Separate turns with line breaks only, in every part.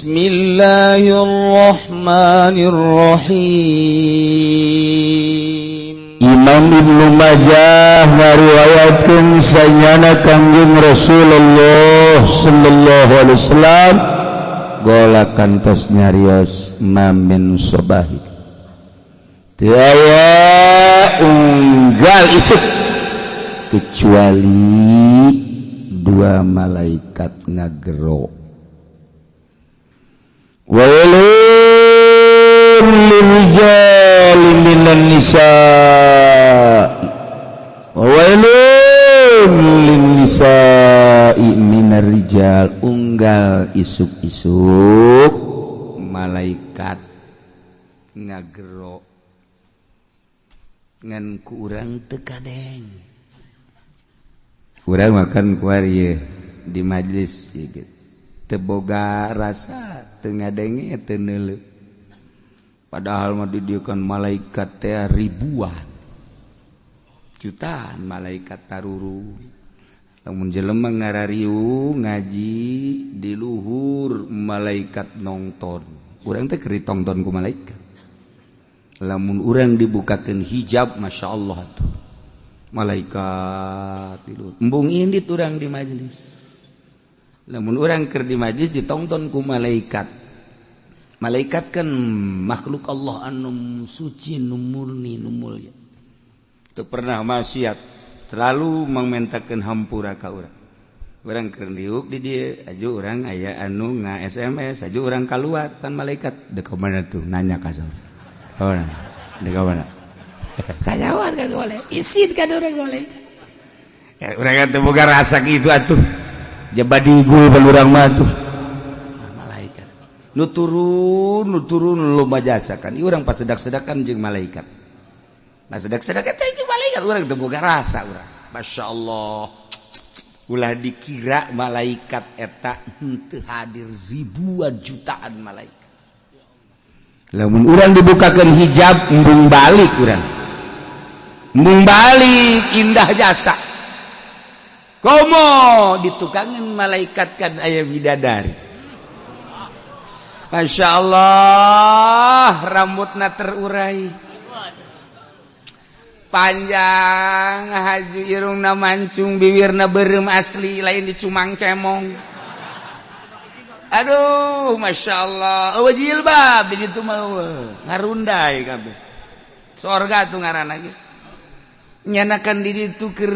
Bismillahirrahmanirrahim.
Imam Ibnu Majah ngariwayatkeun sanyana Kangjeng Rasulullah sallallahu alaihi wasallam gola kantos nyarios, ma min sobahi, teu aya unggal isuk kecuali dua malaikat ngagero, wailun lirrijali minan nisa wailun lin nisa'i minar rijal. Unggal isuk-isuk malaikat ngagero, ngan ku urang teu kadeng. Urang makan kuari di majlis gitu teu boga rasa, teu ngadenge, teu neuleuh, padahal mah didieukan malaikat teh ribuan jutaan malaikat taruru. Lamun jelema ngarariung ngaji di luhur, malaikat nongton. Urang teh keur ditongton ku malaikat. Lamun urang dibukakeun hijab, Masya Allah tuh malaikat di luhur. Embung indit urang di majelis. Lamun urang keur di majelis ditongton ku malaikat. Malaikat kan makhluk Allah anu suci, nu murni, nu mulia, teu pernah maksiat, selalu mangmentakeun hampura ka urang. Urang keur diuk di dieu, aju urang aya anu nga SMS, aju urang kaluar pan malaikat, "Dek ka mana tuh?" Nanya ka saur. Oh, dek ka mana? Kanyawan kan boleh isin kan urang boleh ya, urang kan teu boga rasa kitu atuh, jaba digul pan urang mah tuh. Malaikat nu turun, nu turun loba jasa kan. Ieu urang pas sedak-sedakan jeung malaikat. Nah, sedak-sedak eta jeung malaikat, urang teu boga rasa urang. Masya Allah, ulah dikira malaikat eta henteu hadir, ribuan jutaan malaikat. Lamun urang dibukakeun hijab, embung balik urang, embung balik. Indah jasa, komo ditukangan malaikat kan aya bidadari. Masya Allah, rambutna terurai panjang, haju irungna mancung, bibirna berem asli, lain dicumang cemong. Aduh, Masya Allah. Oh, jilbab di ditu mah ngarundai kabeh sorga tuh ngaranna ge. Nyanakan di ditu keur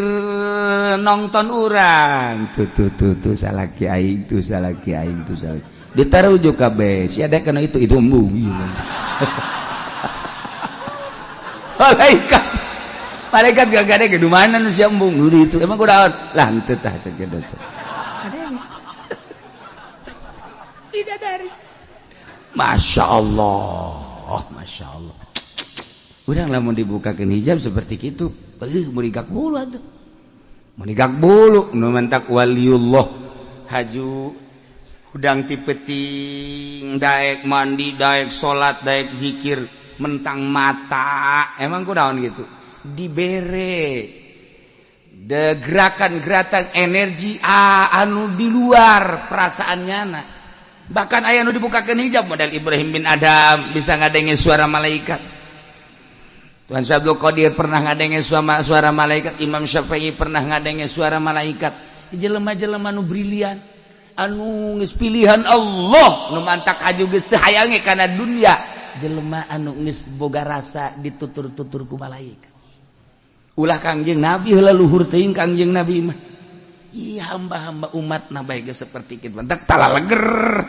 nongton urang tuh, tuh, tuh, tuh salaki aing tuh, salaki aing tuh, salaki ditaruh juga kabeh si ada kana itu embung ieu. Malaikat, malaikat gak ada ke mana nu sia embung nu itu emang kunaon lah, henteu tah cek kitu teh. Bidadari. Masya Allah, Masya Allah. Urang lamun dibukakeun hijab seperti itu, beuh, meurigak bulu atuh. Meurigak bulu nu mentak waliullah haju hudang ti peuting, daek mandi, daek salat, daek zikir, mentang mata. Emang kunaon gitu? Dibere de gerakan-gerakan energi anu di luar perasaannya. Nah, bahkan aya nu dibukakeun hijab model Ibrahim bin Adam bisa ngadenge suara malaikat. Tuhan Abdul Qadir pernah ngadenge suara suara malaikat. Imam Syafi'i pernah ngadenge suara malaikat. Jelema-jelema nu brilian, anu geus pilihan Allah, nu mantak aju geus teu hayange kana dunia, jelema anu geus boga rasa ditutur-tutur ku malaikat. Ulah Kangjeng Nabi heula, luhur teuing Kangjeng Nabi mah. Iya, hamba-hamba umat na bae geus seperti kitu, mantak talaleger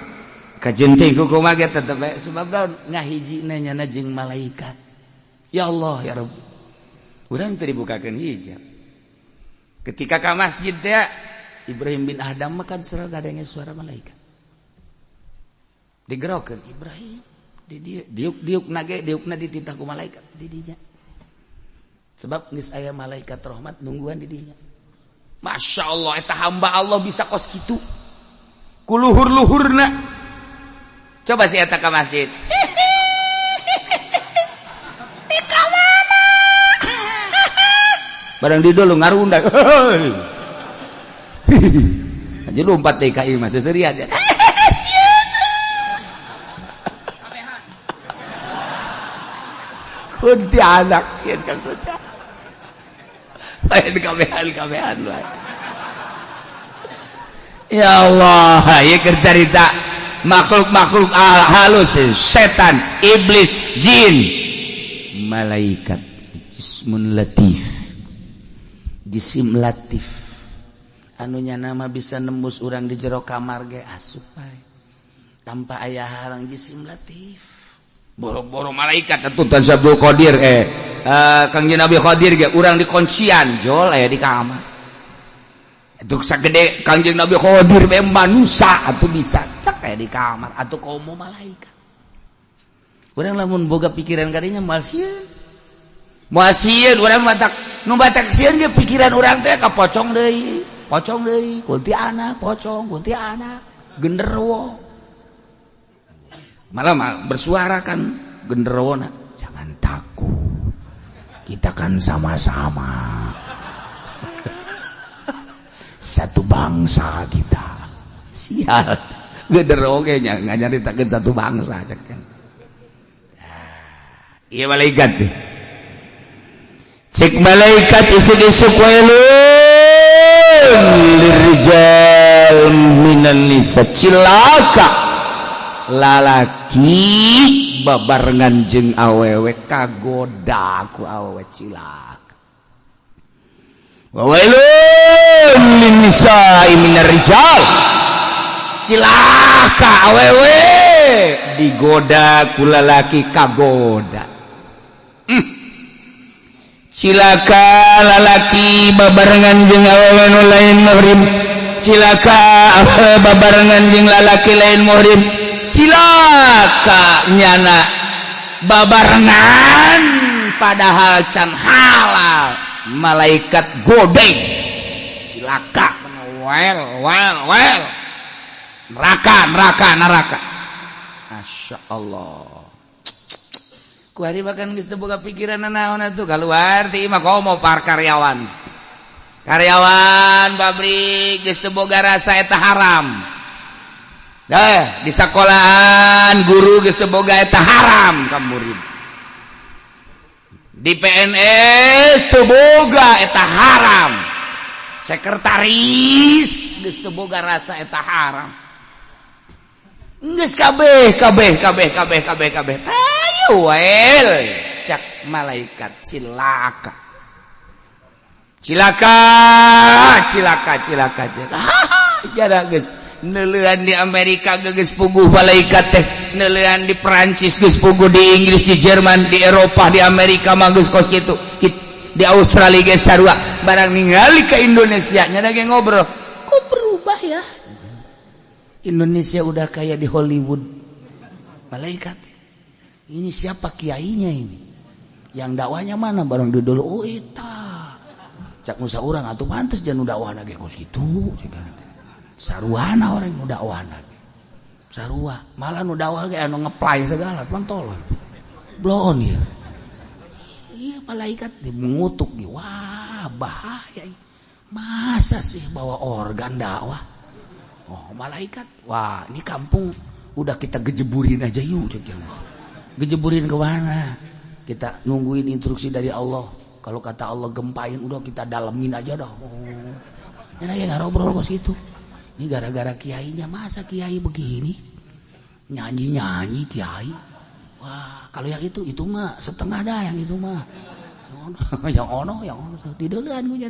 kajenting ku kumaha ge tetep bae, sebab naon, ngahijina nyana jeung malaikat. Ya Allah, ya Rabbi, urang teu dibukakeun hijab ketika ka masjid teh. Ibrahim bin Adam mah kan selalu ngadenge suara malaikat. Digerokeun Ibrahim di dieu, diuk-diuk nage, diukna dititah ku malaikat di dinya, sebab geus aya malaikat rahmat nungguan di dinya. Masya Allah, eta hamba Allah bisa kos kitu ku luhur-luhurna. Coba si eta ka masjid. Di ka mana? Barang di dulu ngarunda. Aja lompat DKI mah seserian. Kuntianak sieun ka kuntianak. Lain kabehan kabehan lain. Ya Allah, ieu keur carita makhluk-makhluk halus, setan, iblis, jin, malaikat, jismun latif. Jisim latif. Anu nama bisa nembus urang di jero kamar ge asup bae. Tanpa aya halang, jisim latif. Boro-boro malaikat atuh, Tan Abdul Qadir, Kangjeng Nabi Qadir ge urang dikuncian jol aya di kamar. Itu sagede Kangjeng Nabi Qadir be manusia atuh bisa cek aya di kamar atuh, komo malaikat. Urang lamun boga pikiran kadinya moal sieun. Moal sieun urang, matak nu batak sieun ge pikiran urang teh ka pocong deui, pocong deui, kuntianak, pocong, kuntianak, genderuwo. Malah bersuara kan genderuwo, "Jangan takut. Kita kan sama-sama satu bangsa kita." Sial. Genderuwo ge nya nganyaritakeun satu bangsa cek kan. Iya, malaikat nih. Cek malaikat isuk-isuk, wailun lirrijal minan nisa, cilaka lalaki babarengan jeung awewe kagoda ku awewe, cilaka. Wa wailun lin nisa'i minar rijal, cilaka awewe digoda ku lalaki, kagoda. Cilaka lalaki babarengan jeung awewe nu lain muhrim, cilaka awewe babarengan jeung lalaki lain muhrim, cilaka nyana babarengan padahal can halal, malaikat godeng, cilaka, well well well, neraka, neraka, neraka. Masya Allah. Kuari bahkan geus teu boga pikiran naon atuh, keluar ti imah komo par karyawan. Karyawan pabrik geus teu boga rasa eta haram. Dah di sekolahan guru geus teu boga eta haram ka murid. Di PNS teu boga eta haram. Sekretaris geus teu boga rasa eta haram. Geus kabeh kabeh kabeh kabeh kabeh kabeh. Tayu wel cak malaikat, cilaka. Cilaka, cilaka, cilaka, cilaka. Jara geus neuleuan di Amerika geus puguh malaikat teh, neuleuan di Perancis geus puguh, di Inggris, di Jerman, di Eropa, di Amerika mah geus kos kitu. Di Australia geus sarua. Barang ningali ke Indonesia nya ge ngobrol, kok berubah ya? Indonesia udah kayak di Hollywood. Malaikat. Ini siapa kiainya ini? Yang dakwahnya mana? Barang di dulu, oh eta. Cak musa urang atuh pantes jangan dakwahna ge kos kitu. Saruana orang nu dakwahna ge. Sarua, malah nu dakwah ge anu ngeplay segala, pan tolol. Bloon ya. Iya, malaikat mengutuk ge. Wah, bahaya. Masa sih bawa organ dakwah? Oh, malaikat. Wah, ini kampung udah kita gejeburin aja yuk. Cek gejeburin ke mana? Kita nungguin instruksi dari Allah. Kalau kata Allah gempain, udah kita dalemin aja dah. Oh. Ini lagi ngobrol kok situ. Ini gara-gara kiainya, masa kiai begini? Nyanyi-nyanyi kiai. Wah, kalau yang itu mah setengah dah yang itu mah. Yang ono, yang ono, tidurkan gue.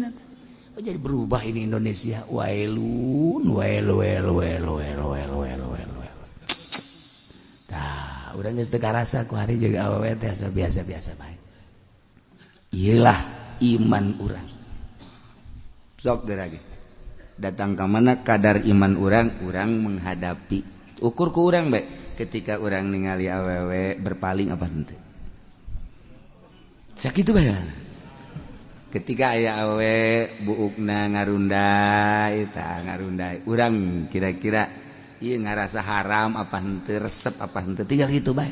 Oh, jadi berubah ini Indonesia. Wailun, wail, wail, wail, wail, wail, wail, wail, wail. Tah, urang geus teu karasa ku hari juga awewe teh asa biasa-biasa bae. Iyalah iman urang. Sok lagi. Datang ke mana kadar iman urang, urang menghadapi. Ukur ku urang bae ketika urang ningali awewe berpaling apa henteu. Sakitu bae. Ketika aya awe buukna ngarunday, tah ngarunday, urang kira-kira ieu ngarasa haram apa henteu, resep apa henteu, tinggal gitu bae.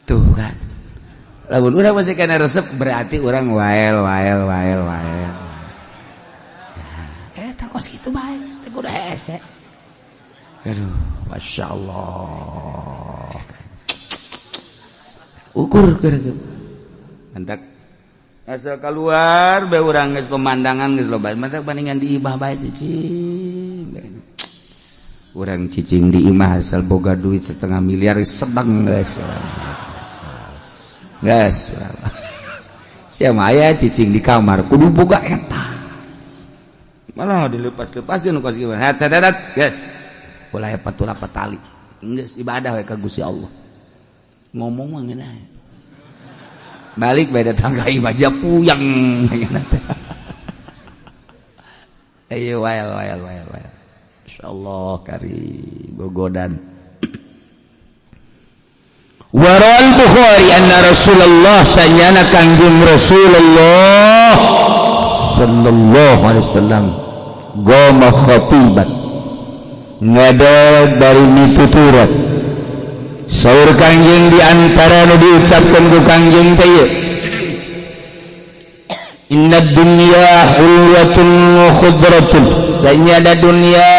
Tuh kan, lamun urang masih kena resep berarti urang wael wael wael wael. Nah, eta kos kitu bae teh kudu hese. Aduh, Masya Allah. Ukur keur. Mantak asal keluar bae urang geus pemandangan geus loba. Mantak bandingan di imah bae cicing. Urang cicing di imah asal boga duit setengah miliar sedang geus. Geus. Sia mah aya cicing di kamar kudu boga eta. Malah dilepas-lepasin kos kieu. Hatadat geus. Ulah patulah patali. Geus ibadah we ka Gusti Allah. Ngomong mah ngeunah. Balik bae datang ka imah aja puyeng ngeunah teh. Ayo wael wael wael wael. Insyaallah kari gogodan. Waral Bukhari anna Rasulullah sanyana Kangjeng Rasulullah sallallahu alaihi wasallam goma khatiban ngadeg dari mituturat saur Kangjeng di antara nu diucapkeun ku Kangjeng teh ieu inna dunya hulwatun wa khudratun sanyana dunya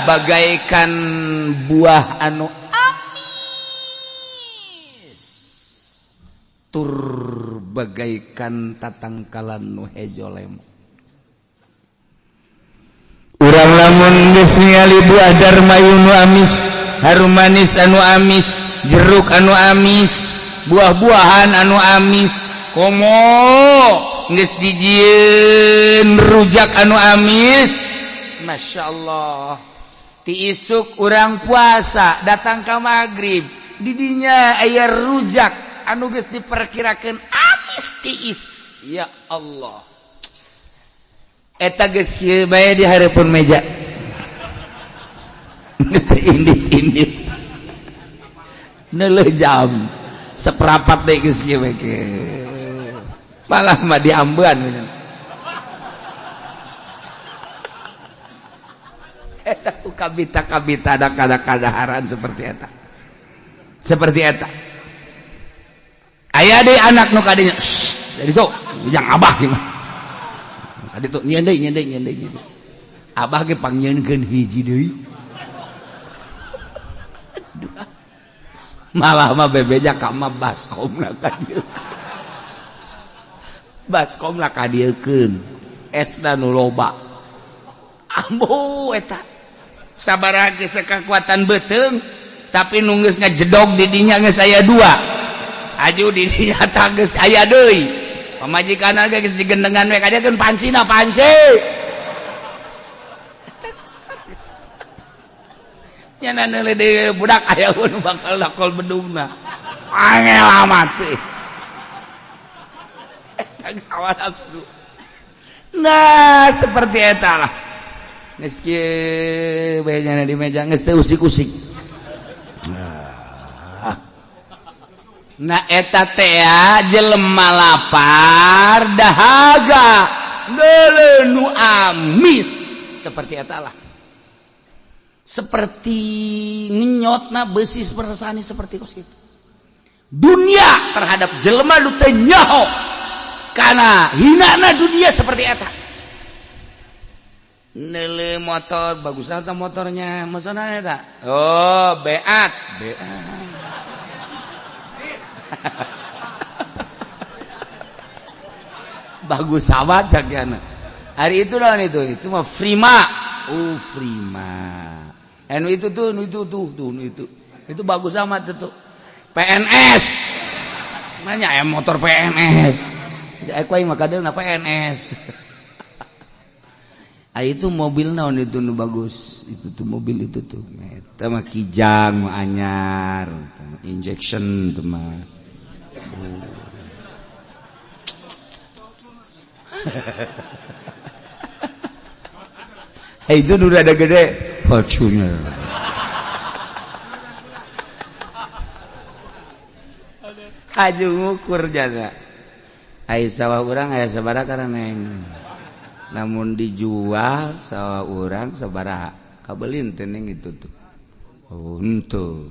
bagaikan buah anu amis tur bagaikan tatangkalan nu hejo lemo. Urang lamun geus ningali buah darmayu nu amis, harum manis anu amis, jeruk anu amis, buah-buahan anu amis, komo geus dijieun rujak anu amis. Masya Allah. Ti isuk urang puasa datang ka maghrib, didinya aya rujak anu geus diperkirakeun amis tiis. Ya Allah. Eta geus kieu bae di hareupeun meja. Geus teu indit-indit. Neuleuh jam seperapat deui geus kieu bae. Malah mah diambean. Eta ku kabita-kabita ada kada-kadaharan seperti eta. Seperti eta. Aya deui anak nu kadinya, jadi tuh jang abah gimana? Kadi tuh nyeun deui nyeun deui nyeun deui. Abah ge pangnyieunkeun hiji deui. Malah mah bebeja ka mah baskomna ka dieu. Baskomna ka dieukeun. Esna nu loba. Ambo eta. Sabaraha geus kekuatan beuteung tapi nu geus ngajedog di dinya geus aya dua. Aju di dinya tah geus aya deui. Pamajikan ge geus digendengan we ka dieu keun pancina panci. Nyana neuleuh deui budak aya nu bakal dakol bedungna. Angel amat sih. Eta hawa nafsu. Nah, seperti eta lah. Geus kieu bae nyana di meja geus teu usik-usik. Nah eta teh jelema lapar dahaga neuleuh nu amis seperti eta lah. Seperti ngenyotna besi sepersani seperti kos itu. Dunia terhadap jelema nu teu nyaho kana hinana dunia seperti eta. Neuleuh motor bagus eta motornya, maksudna eta? Oh, beat, beat. Bagus amat sakiana. Hari itu lawan itu mah Prima. Oh, Prima. Anu itu tuh, nu itu tuh, tuh nu itu. Itu bagus amat itu. PNS. Banyak ya motor PNS. Aku aing mah kadeulna PNS. Ah itu mobil naon itu nu bagus. Itu tuh mobil itu tuh. Eta mah Kijang mah anyar, injection tuh mah. Itu udah ada gede Fortuner. Haju ngukur jana. Ai sawah urang aya sabaraha karaneng. Namun dijual sawah urang sabaraha kabelin teh itu tuh. Oh henteu.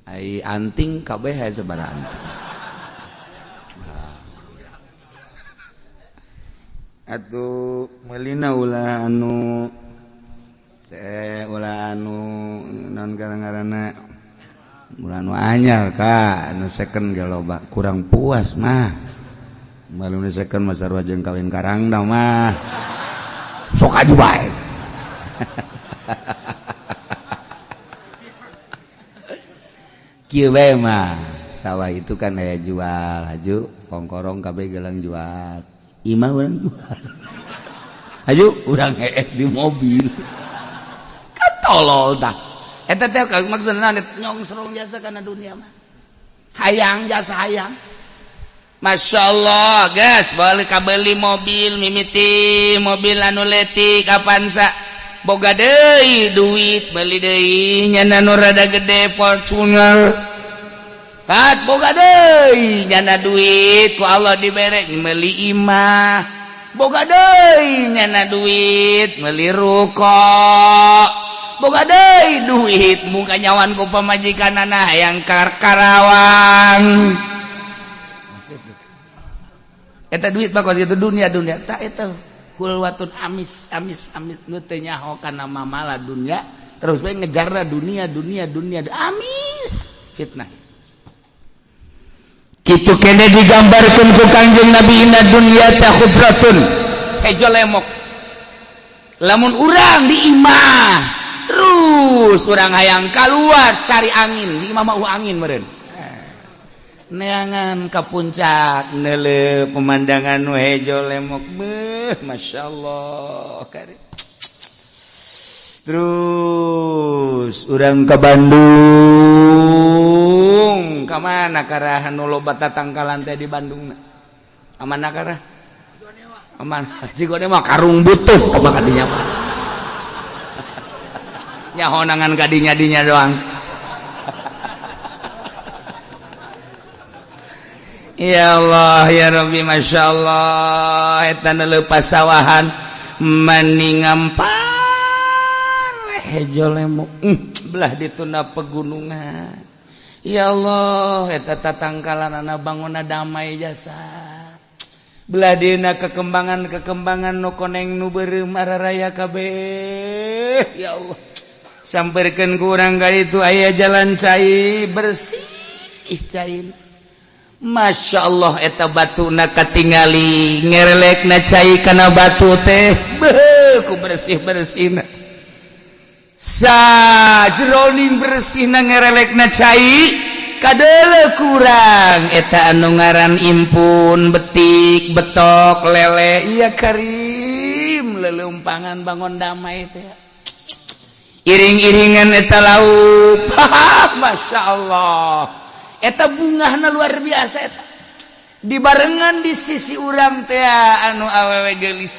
Ai anting kabeh aya sabaraha anting. Atuh meulina ulah anu ulah anu naon ngaranna Mula nu anyar ka nu second ge loba kurang puas mah. Malu nu second mah sarua jeung kawin karangda mah. Sok aju bae. Kieu bae mah sawah itu kan aya jual, haju kongkorong kabeh gelang jual. Imah urang jual. Haju urang hees di mobil. Kan tolol tah. Eta teh maksudna nyongsrong jasa kana dunia mah. Hayang jasa hayang. Masya Allah guys, balik kabeli mobil mimiti mobil anu letik Avanza boga deui duit beli deui nyana nu rada gede Fortuner tat boga deui nyana duit ku Allah dibere meuli imah boga deui nyana duit meuli ruko boga deui duit muka nyawan ku pamajikanana hayang Karawang. Eta duit bakal itu dunia dunia tak itu hulwatun amis amis amis nu teu nyaho kana mamala dunia terus bae ngejarna dunia dunia dunia amis fitnah. Kitu kene digambarkeun ku Kangjeng Nabi, inna dunya ta khudratun hejo lemok. Lamun urang di imah terus urang hayang keluar cari angin di imah mah angin meureun neangan ka puncak neuleuh pemandangan nu hejo lemok beuh Masya Allah. Terus urang ke Bandung ka mana karahan nu loba tatangkalan teh di Bandung amana karah amana Cigonewa karung butuh kumaha kadinya mah nyaho nangan kadinya dinya doang. Ya Allah ya Rabbi, Masya Allah, eta lepas sawahan mani ngampar hejo lemok belah dituna pegunungan. Ya Allah, eta tatangkalan bangunna damai jasa belah dina kekembangan kekembangan nu koneng nu beureum araraya kabeh. Ya Allah, samperkeun ku urang ka itu aya jalan cai bersih cai. Masya Allah, eta batu na katingali ngerelek na cai kana batu teh beuh ku bersih bersih na sajroning bersih na ngerelek na cai kadele kurang eta anu ngaran impun betik betok lele. Iya karim lelumpangan bangun damai teh iring-iringan eta lauk. Masya Allah, eta bungahna luar biasa eta dibarengan di sisi urang teh anu awewe geulis.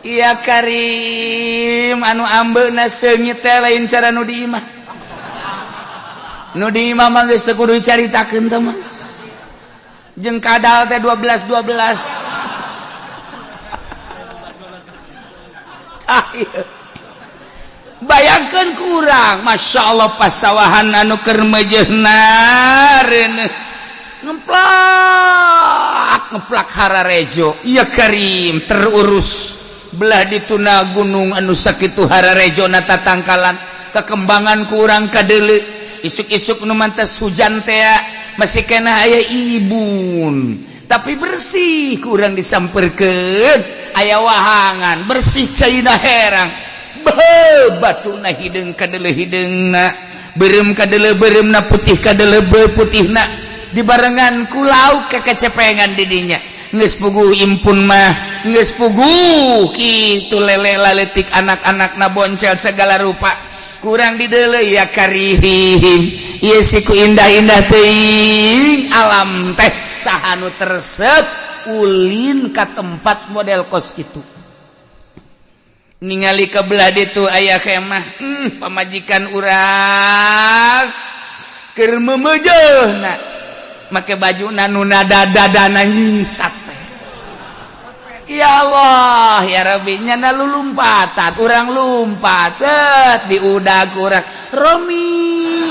Iya karim, anu ambeuna seungit teh lain cara nu di imah. Nu di imah mah geus teu kudu dicaritakeun teh mah jeung kadal teh 12 12. Ah, iya. Bayangkan kurang Masya Allah pasawahan anu keur meujeuhna ngeplak ngeplak hararejo. Iya karim, terurus belah dituna gunung anu sakitu hararejo na tatangkalan kekembangan kurang kadele isuk-isuk nu mantas hujan tea masih kena aya ibun tapi bersih kurang disamperkeun aya wahangan bersih caina herang batu na hideung kadele hideungna beureum kadele beureumna putih kadele putihna dibarengan ku lauk kekecepengan didinya geus puguh impun mah geus puguh kitu lele laletik anak-anak na boncel segala rupa kurang didele. Ya karihim, ieu siku indah-indah teuing alam teh saha nu teresep ulin ka tempat model kos itu ningali ke belah ditu aya kemah pamajikan urang keur meumeujeuna make baju nu dada-dada nyingsat teh. Ya Allah ya Rabbi, nyana lulumpatan urang lumpat set di udag urang Romi.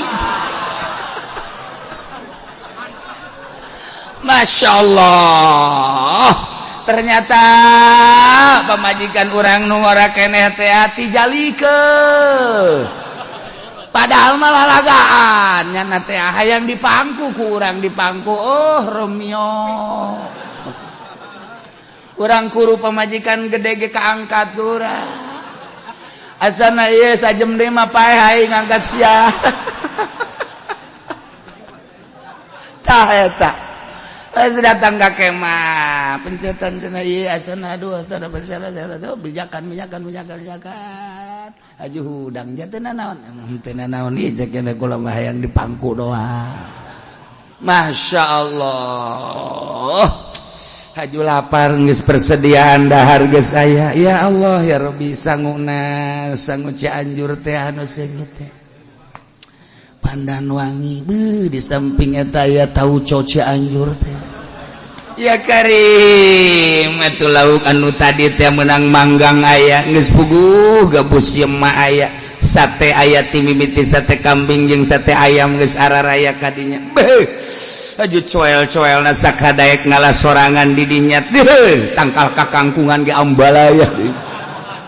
Masya Allah, ternyata pamajikan urang nu ngora keneh teh tijalikeun padahal malah Nyana teh hayang dipangku ku urang, dipangku. Oh, Romeo, urang kuru pamajikan gede ge kaangkat ku urang. Asana ieu sajem deui mah paeh aing ngangkat sia. Tah, eta geus datang ka kemah pencetan cenah ieu, asana aduh, asana basana sana tuh bijakan bijakan bijakan bijakan aju hudang ja teu naon, teu naon ieu, cek kula mah hayang dipangku doang. Masya Allah, haju lapar geus persediaan dahar geus aya. Ya Allah, ya Rabbi, sanguna sangu Cianjur teh anu seungit teh pandan wangi. Beuh, di samping eta aya tauco Cianjur teh. Ya Karim, atuh lauk anu tadi teh menang manggang aya, geus puguh gabus mah aya, sate aya, ti mimiti sate kambing jeung sate ayam geus araraya kadinya. Beuh, aju coel-coelna sakadaek ngalah sorangan di dinya. Beuh, tangkal kakangkungan ge ambalaya.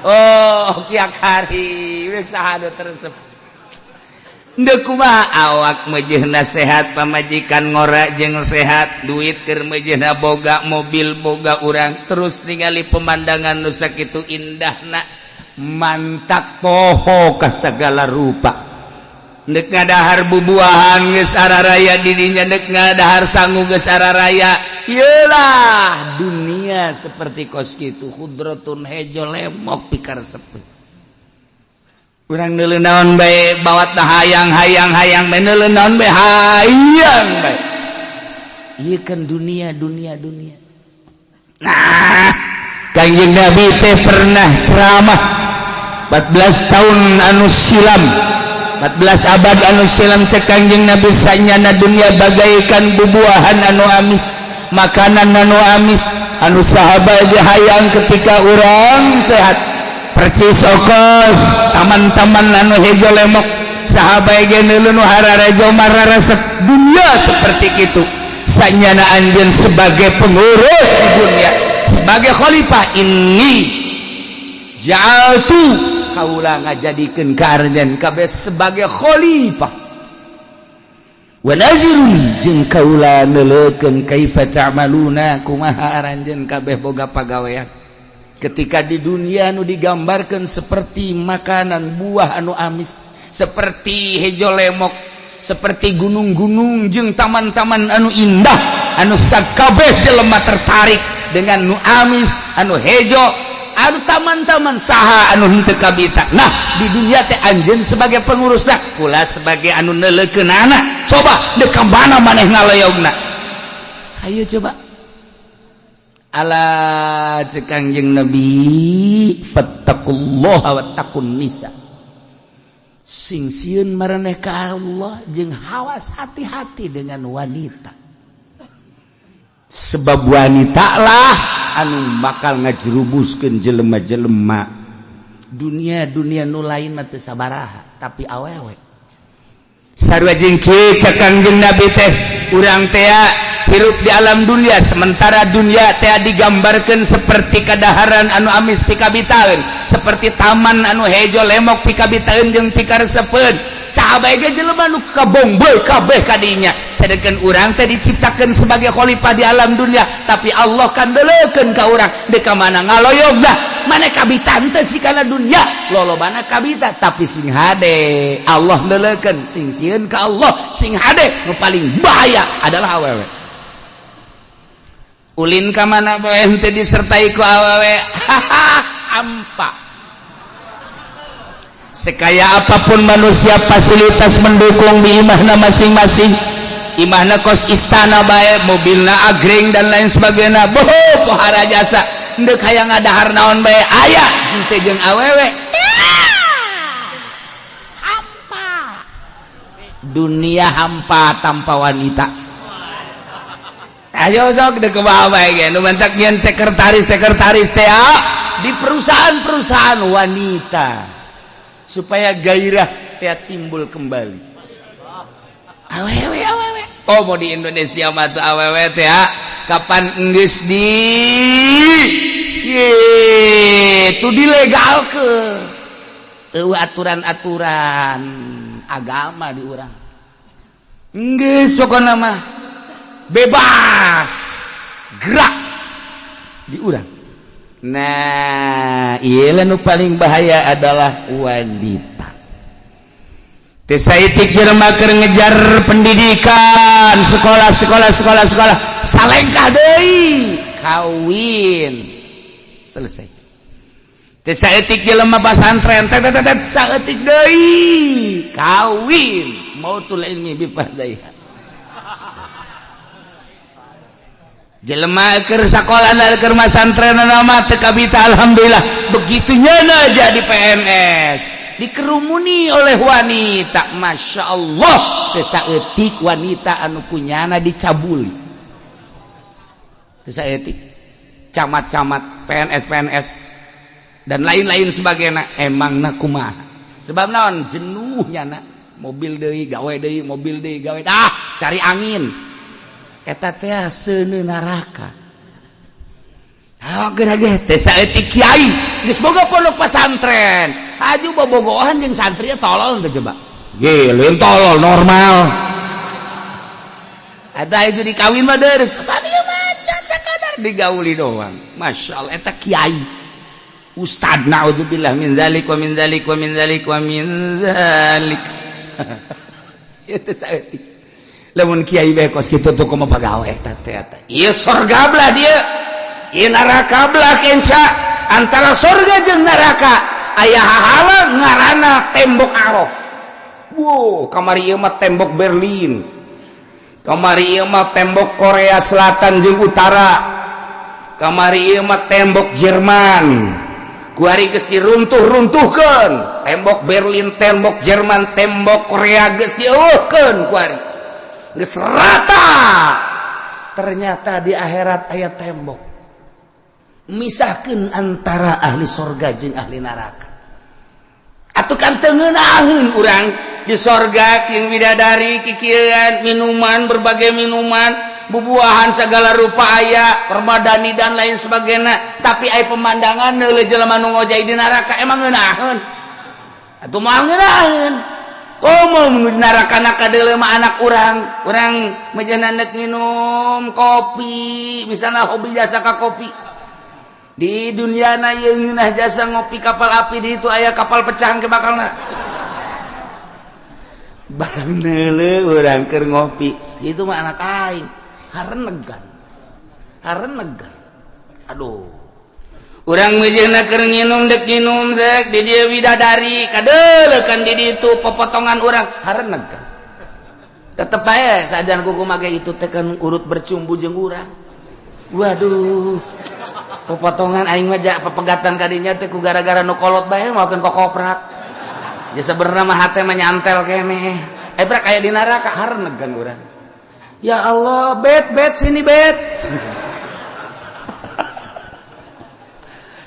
Oh ya Karim, saha nu teresep? Kumaha awak mejehna sehat, pamajikan ngora jeung sehat, duit keur mejehna boga, mobil boga urang, terus ningali pemandangan nu sakitu indahna, mantap poho ka segala rupa. Nek ngadahar bubuahan geus araraya didinya, nek ngadahar sangu geus araraya. Iyalah, dunia seperti kos kitu, khudratun hejo lemok pikaresepeun. Urang neuleuh naon bae bawat hayang hayang hayang bae, neuleuh naon bae hayang bae. Ieu kan dunia, dunia, dunia. Nah, Kangjeng Nabi teh pernah ceramah 14 tahun anu silam, 14 abad anu silam. Cek Kangjeng Nabi, sanyana dunia bagaikan bubuahan anu amis, makanan anu amis, anu sahabat hayang ketika urang sehat, percis okos taman-taman anu hejo lemok. Sahabat ge nu hararejo mararesep dunia seperti itu. Sanyana anjeun sebagai pengurus di dunia, sebagai khalifah, ini ja'altu kaula ngajadikeun ka aranjeun kabeh sebagai khalifah, wa nazirun jeung kaula neuleukeun kaifa ta'maluna, kumaha aranjeun kabeh boga pagawean ketika di dunia nu digambarkan seperti makanan buah anu amis, seperti hejo lemok, seperti gunung-gunung jeung taman-taman anu indah, anu sakabeh jelema tertarik dengan nu amis, anu hejo, anu taman-taman, saha anu henteu kabita? Nah, di dunia teh anjeun sebagai pengurus lah, kula sebagai anu neuleukeunana. Coba deuk ka mana maneh ngaloyogna? Ayo coba. Ala, cek Kangjeng Nabi, fattaqullaha wattaqun nisa, sing sieun maraneh ka Allah jeung hawas hati-hati dengan wanita, sebab wanita lah anu bakal ngajerubuskeun jelema-jelema. Dunia dunia nu lain mah teu sabaraha, tapi awewe sarua jeung kieu. Cek Kangjeng Nabi teh, urang teh hirup di alam dunia, sementara dunia teh digambarkan seperti kadaharan anu amis pikabitaeun, seperti taman anu hejo lemok pikabitaeun jeung pikaresepeun. Sahabat ge jelema nu kabongboy kabeh kadinya, sedangkan urang teh diciptakan sebagai khalifah di alam dunia, tapi Allah kan deleukeun ka urang deuk ka mana ngaloyogna mana. Kabitan teh si kana dunia lolobana kabita, tapi sing hade, Allah deleukeun, sing sieun ka Allah, sing hade. Nu paling bahaya adalah awewe. Ulin ka mana bae henteu disertai ku awewe, haha, hampa. Sekaya apapun manusia, fasilitas mendukung di imahna masing-masing, imahna kos istana bae, mobilna agreng dan lain sebagainya, boho pohara jasa, ndek hayang ngadahar naon bae aya, henteu jeung awewe, hampa. Dunia hampa tanpa wanita. Ayo sok dek kumaha bae ge nu mantak nyeun sekretaris sekretaris teh di perusahaan-perusahaan wanita supaya gairah teh timbul kembali. Awewe, awewe. Oh, mau di Indonesia mah tuh awewe teh kapan geus di itu dilegalkeun, eueuh aturan-aturan agama di urang. Geus pokona mah bebas gerak di urang. Nah, ieu nu paling bahaya adalah wanita. Teu saeutik jelema keur ngejar pendidikan, sekolah sekolah sekolah sekolah, salengkah deui, kawin. Selesai. Teu saeutik jelema pasantren, tet tet tet saeutik deui, kawin. Mautul ilmi bi fardaiha. Jelema keur sakola keur masantren mah teu kabita, alhamdulillah. Begitu nyana jadi PNS dikerumuni oleh wanita, masya Allah, teu saeutik wanita anu kunyana dicabuli. Teu saeutik camat-camat, PNS PNS dan lain-lain sebagainya. Emangna kumaha sebab naon jenuh nyana, mobil deui gawe deui, mobil deui gawe, ah cari angin. Eta teh seuneu neraka. Ah geura ge teh saeutik kiai geus boga pondok pesantren, aju bobogohan jeung santri, tolol teh coba. Ge lain tolol normal. Eta aju dikawin mah deres. Apa dia mah sakadar digauli doang. Masya Allah, eta kiai. Ustad, naudzubillah min dzalik wa min dzalik wa min dzalik wa min dzalik. Itu saeutik. Lamun kiai bae kos kitu tuh kumaha pagawe eta teh eta. Ieu sorga belah dia. Ieu neraka belah kenca. Antara sorga jeung neraka aya hahalang ngaranna tembok Araf. Wow, kamari ieu mah tembok Berlin. Kamari ieu mah tembok Korea Selatan jeung Utara. Kamari ieu mah tembok Jerman. Kuari geus diruntuh-runtuhkeun. Tembok Berlin, tembok Jerman, tembok Korea geus dieuweuhkeun kuari. Geus rata. Ternyata di akhirat aya tembok misahkeun antara ahli sorga jeung ahli neraka. Atuh kan teu ngeunaheun urang di sorga jeung bidadari kikieuan, minuman, berbagai minuman, bubuahan segala rupa aya, permadani dan lain sebagainya, tapi aya pemandangan neuleuh jelema nu ngojay di neraka, emang ngeunaheun? Atuh moal ngeunaheun. Komo nu di neraka kadeuleu mah anak urang, urang meujeuhna neuk nginum kopi, misalnya hobi jasa ka kopi. Di dunia na ieu ngeunah jasa ngopi kapal api, di itu aya kapal pecahan ke bakalna. Barang neuleuh urang keur ngopi, itu mah anak aing harenegan. Harenegan. Aduh. Urang meujeuhna keur nginum, dek nginum sek di dieu bidadari kadeuleukan di ditu popotongan urang, harenegan. Tetep bae sajan kuku mage itu teh kan urut bercumbu jeung urang. Waduh. Popotongan aing mah ja pepegatan kadinya teh ku gara-gara nu kolot bae maokeun kokoprak. Ya sebenarnya mah hate mah nyantel keneh. Eh brak aya di neraka harenegan urang. Ya Allah, bet bet sini bet.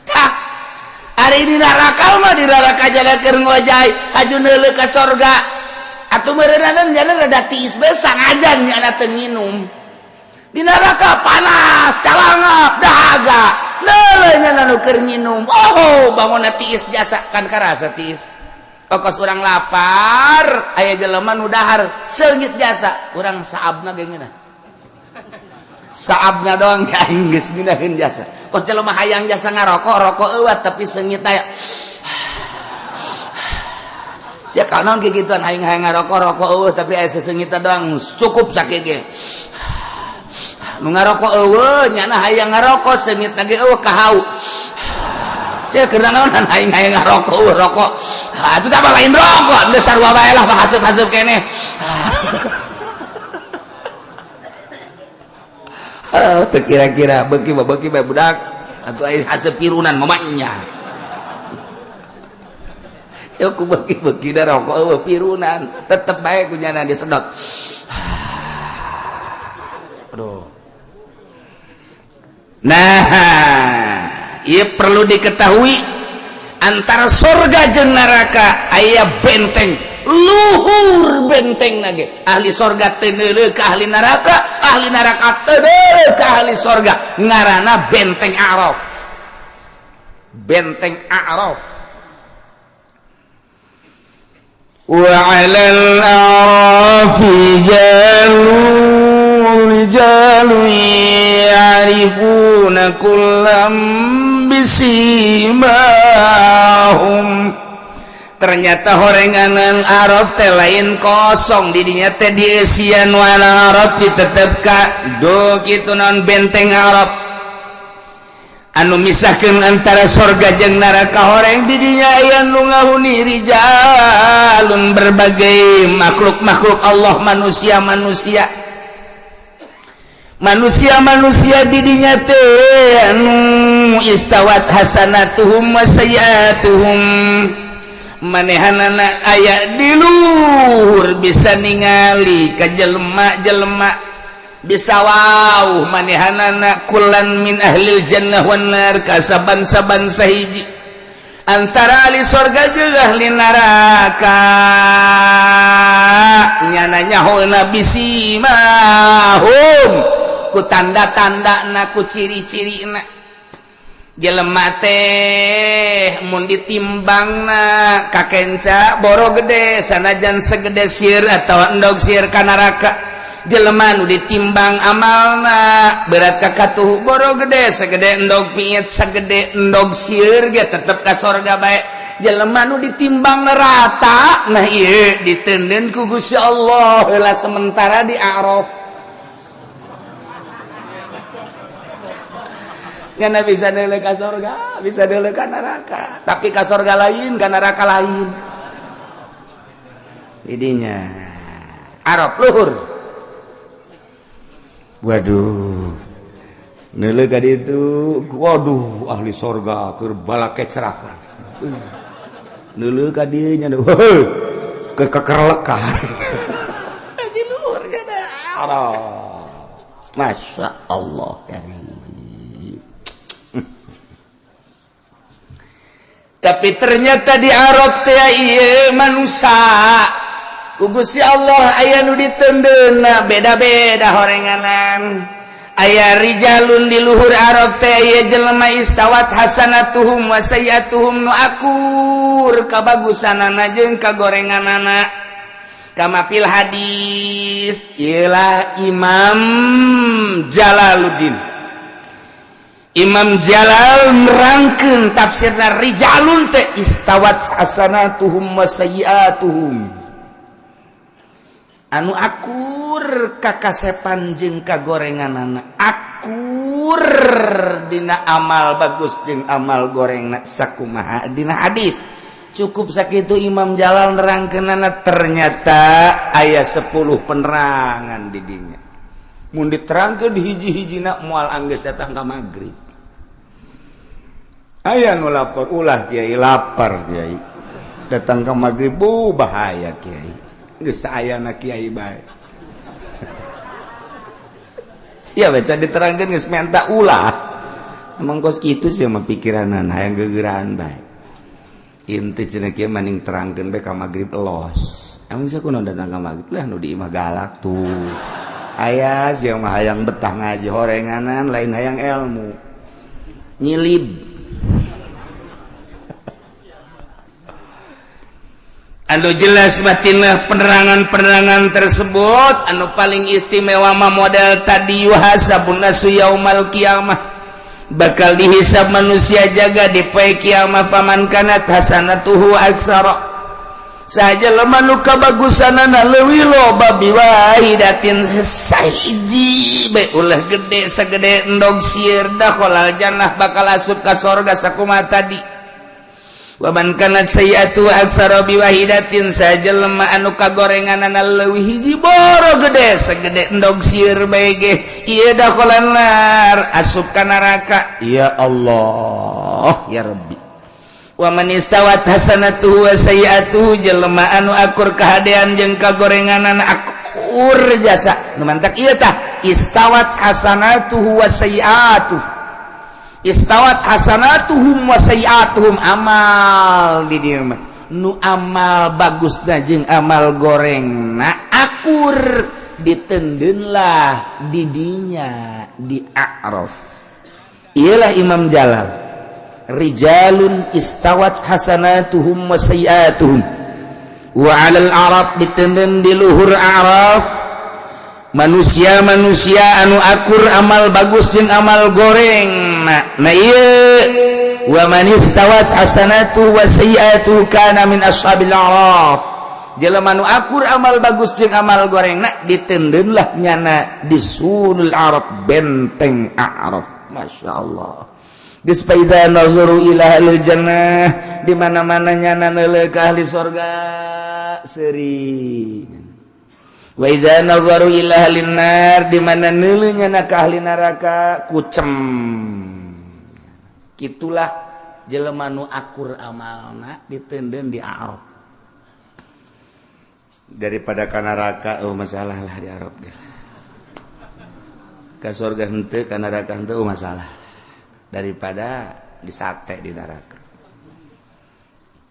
Tah, ari di neraka mah di neraka jala keur ngojay, aju neuleuh ka sorga. Atuh meureunana jana rada tiis bae sangajan nyana teu nginum. Di neraka panas, calangap, dahaga. Neuleuh nyana nu keur nginum. Oh, bangunna tiis jasa kan karasa tiis. Okos urang lapar, aya jelema nu dahar seungit jasa, urang saabna ge ngeunah. Saabna doang ya aing geus ngeunaheun jasa. Kos jelema hayang jasa ngarokok, rokok euweuh tapi seungit aya. Sia kanaon kikituan aing hayang ngarokok, rokok euweuh tapi aya seseungitna doang cukup sakieu ge. Nu ngarokok euweuh nyana hayang ngarokok seungitna ge euweuh kahau. Sia keur naonan aing hayang ngarokok euweuh rokok. Ah itu tah lain rokok, geus sarua bae lah haseup-haseup keneh. Teu kira-kira beuki mah beuki bae budak atuh aing haseup pirunan mamanya. Yo ku beuki-beuki da rokok euweuh pirunan, tetep bae ku nyana disedot. Aduh. Nah, ieu perlu diketahui antara surga jeung neraka aya benteng luhur, benteng nage ahli sorga teu neuleuh ka ahli neraka teu neuleuh ka ahli sorga, ngaranna benteng Araf. Benteng Araf. Wa 'alal a'rafi Ya'rifuna kullam bisimahum. Ternyata horenganan Arab teh lain kosong, didinya teh dieusian wana Arab ditetep ka do kitu naon benteng Arab anu misahkeun antara sorga jeung neraka. Horeng didinya aya nu ngahuni rijalun, berbagai makhluk-makhluk Allah, manusia-manusia, manusia-manusia didinya teh anu istawat hasanatuhum wa sayyiatuhum. Manehanana aya di luhur, bisa ningali ka jelema-jelema, bisa wow manehanana kullan min ahlil jannah wan nar, ka saban-saban sahiji antara ahli sorga jeung ahli neraka. Nyana nyahona bisimahum, ku tanda-tanda na, ku ciri-ciri na. Jelema teh mun ditimbangna kakenca boro gede, sanajan segede sir atau endog sir ka neraka. Jelema nu ditimbang amalna berat ka katuhu boro gede segede endog piit, segede endog sir ge tetep ka sorga bae. Jelema nu ditimbang rata, nah ieu ditenden ku Gusti Allah heula sementara di A'raf. Ngana bisa deuleu ka sorga, bisa deuleu ka neraka, tapi ka sorga lain, ka neraka lain. Didinya Arab luhur. Waduh, neuleuh ka ditu, waduh, ahli sorga keur balakecrakan. Neuleuh ka dieu nya ke kekerlekan di luhur nya Arab. Masya Allah karim. Tapi ternyata di Arab teh ieu manusia ku Gusti Allah aya nu ditendeuna beda-beda horenganan. Aya rijalun di luhur Arab teh ieu jelema istawat hasanatuhum wa sayyiatuhum, nu akur kabagusanana jeung kagorenganana, kama fil hadis. Iyalah Imam Jalaluddin, Imam Jalal nerangkeun tafsirna rijalun teh istawat hasanatuhum wa sayyiatuhum, anu akur kakasepan jeung kagorenganana, akur dina amal bagus jeung amal gorengna sakumaha dina hadis. Cukup sakitu Imam Jalal nerangkeunana. Ternyata aya 10 penerangan di dinya. Mun diterangkeun hiji-hijina moal anggeus datang ka magrib. Aya nu lapor, "Ulah kiai, lapar kiai, datang ke maghrib." Bu, bahaya kiai, geus saayana kiai bae. Ya baca diterangkeun geus minta ulah. Emang kos kitu sih mah pikiranana, hayang gegeraan bae. Inti cenah kieu, maning terangkeun bae ka maghrib los. Emang sia kunaon datang ka maghrib lah? Nu di imah galak tuh. Aya sia mah hayang betah ngaji horenganan, lain hayang ilmu, nyilib. Anu jelas batinlah penerangan-penerangan tersebut. Anu paling istimewa mah model tadi, yuhasabun nasu yaumal kiamah, bakal dihisab manusia jaga di poe kiamah. Faman kanat hasanatuhu aksara, saja lemah nu kabagusanana leuwih loba, biwahidatin, sahiji bae, ulah gede segede endog sieur, dakhalal jannah, bakal asup ka sorga sakumaha tadi. Waman kanat sayyiatu aktsara biwahidatin, sajelema anu kagorenganana leuwih hiji boro gede segede endog sieur bae ge, ieu dakhalan nar, asup ka neraka. Ya Allah ya Rabbi. Wa man istawat hasanatuhu wa sayyiatuhu, jelema anu akur kahadean jeung kagorenganana, akur jasa nu mantak ieu tah istawat hasanatuhu wa sayyiatuhu, istawat hasanatuhum wa sayyiatuhum, amal di dieu mah nu amal bagus jeung amal goreng na akur, ditendeunlah didinya di A'raf. Iyalah Imam Jalal, rijalun istawat hasanatuhum wa sayyiatuhum. Wa 'alal a'raf, ditenden di luhur A'raf. Manusia-manusia anu akur amal bagus jeung amal goreng. Nah, ieu wa man istawat hasanatu wa sayyi'atu kana min ashabil a'raf. Jelema nu akur amal bagus jeung amal goreng nak ditendeun lah nyana di surul Araf, benteng A'raf. Masya Allah. Geus, fa idza nazaru ila ahlil jannah, di mana-mana nyana neuleuh ka ahli sorga seuri. Wa idza nazaru ila ahlin nar, di mana neuleuh nyana ka ahli neraka kucem. Itulah jelema nu akur amalna ditendeun di Arab daripada ka neraka. Oh, masalah lah di Arab ge. Ka surga henteu, ka neraka henteu, oh, masalah daripada disate di neraka.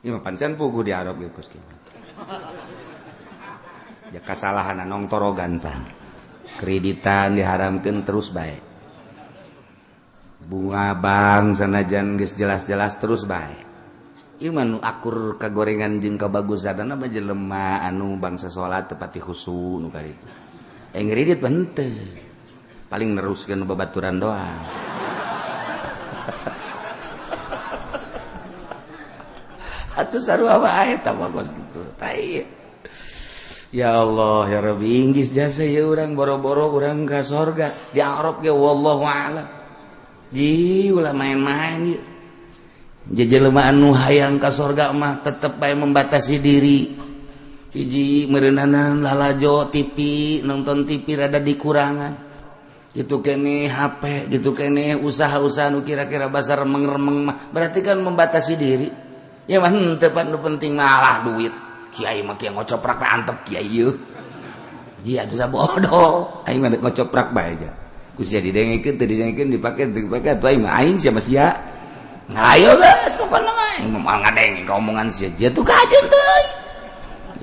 Ieu mah pancen puguh di Arab ge kos kitu. Ya, kasalahan nong torogan pan. Kreditan diharamkeun terus bae. Bunga bank sanajan geus jelas-jelas terus bae. Ieu mah nu akur kagorengan jeung kabagusanna mah jelema anu bangsa salat tepati khusu nu kali itu. Eh, ngredit mah henteu. Paling neruskeun babaturan doang. Atuh sarua wae eta mah kos kitu. Tai. Ya Allah ya Rabbi, inggis jasa ya urang boro-boro urang ka sorga di Arab ge wallahu a'lam. Ji ulah main-main ieu. Jelema anu hayang ka sorga mah tetep bae membatasi diri. Hiji meureunana lalajo TV, nonton TV rada dikurangan. Gitu kene HP, gitu kene usaha-usaha nu kira-kira basar remeng-remeng mah berarti kan membatasi diri. Ya mah henteu pan, nu penting malah duit. Kiai mah kieu ngocoprak bae antep kiai ieu. Ji atuh sabodo, aing mah ngocoprak bae aja. Ku sia didengekeun teu didengekeun, dipake teu dipake atuh aing mah aing sia mah sia. Nah, ayo geus pokona mah aing mah ngadenge ka omongan sia. Jia tuh kajeun teuing.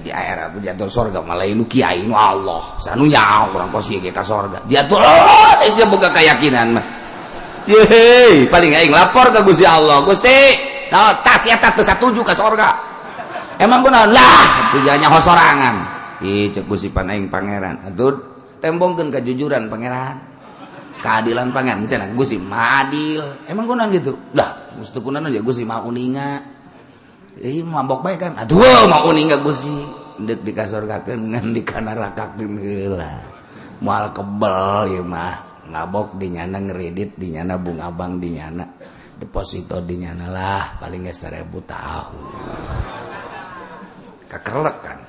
Di air jatuh sorga malah nu kiai nu Allah. Sanu nyaho urang kos ieu ge ka sorga. Jatuh oh, saya boga keyakinan mah. Yeay, paling aing lapor ke Gusti Allah. Gusti, nah, tas eta teu satuju ka sorga. Emang kunaon lah, tujuannya sorangan. Ih, cek Gusti pan aing pangeran. Atuh tembongkeun kejujuran pangeran. Keadilan pangeran cenah Gusti mah adil. Emang kunaon gitu? Lah, mesti kunaon ya Gusti mah uninga. Ih, mabok bae kan. Aduh, mau uninga Gusti. Endek di kasorgakeun ngan di kanarakakeun heula. Moal kebel ieu mah. Mabok di nyana, ngeredit di nyana, bunga bank di nyana, deposito di nyana lah paling nggak 1000 tahun kakerlek kan.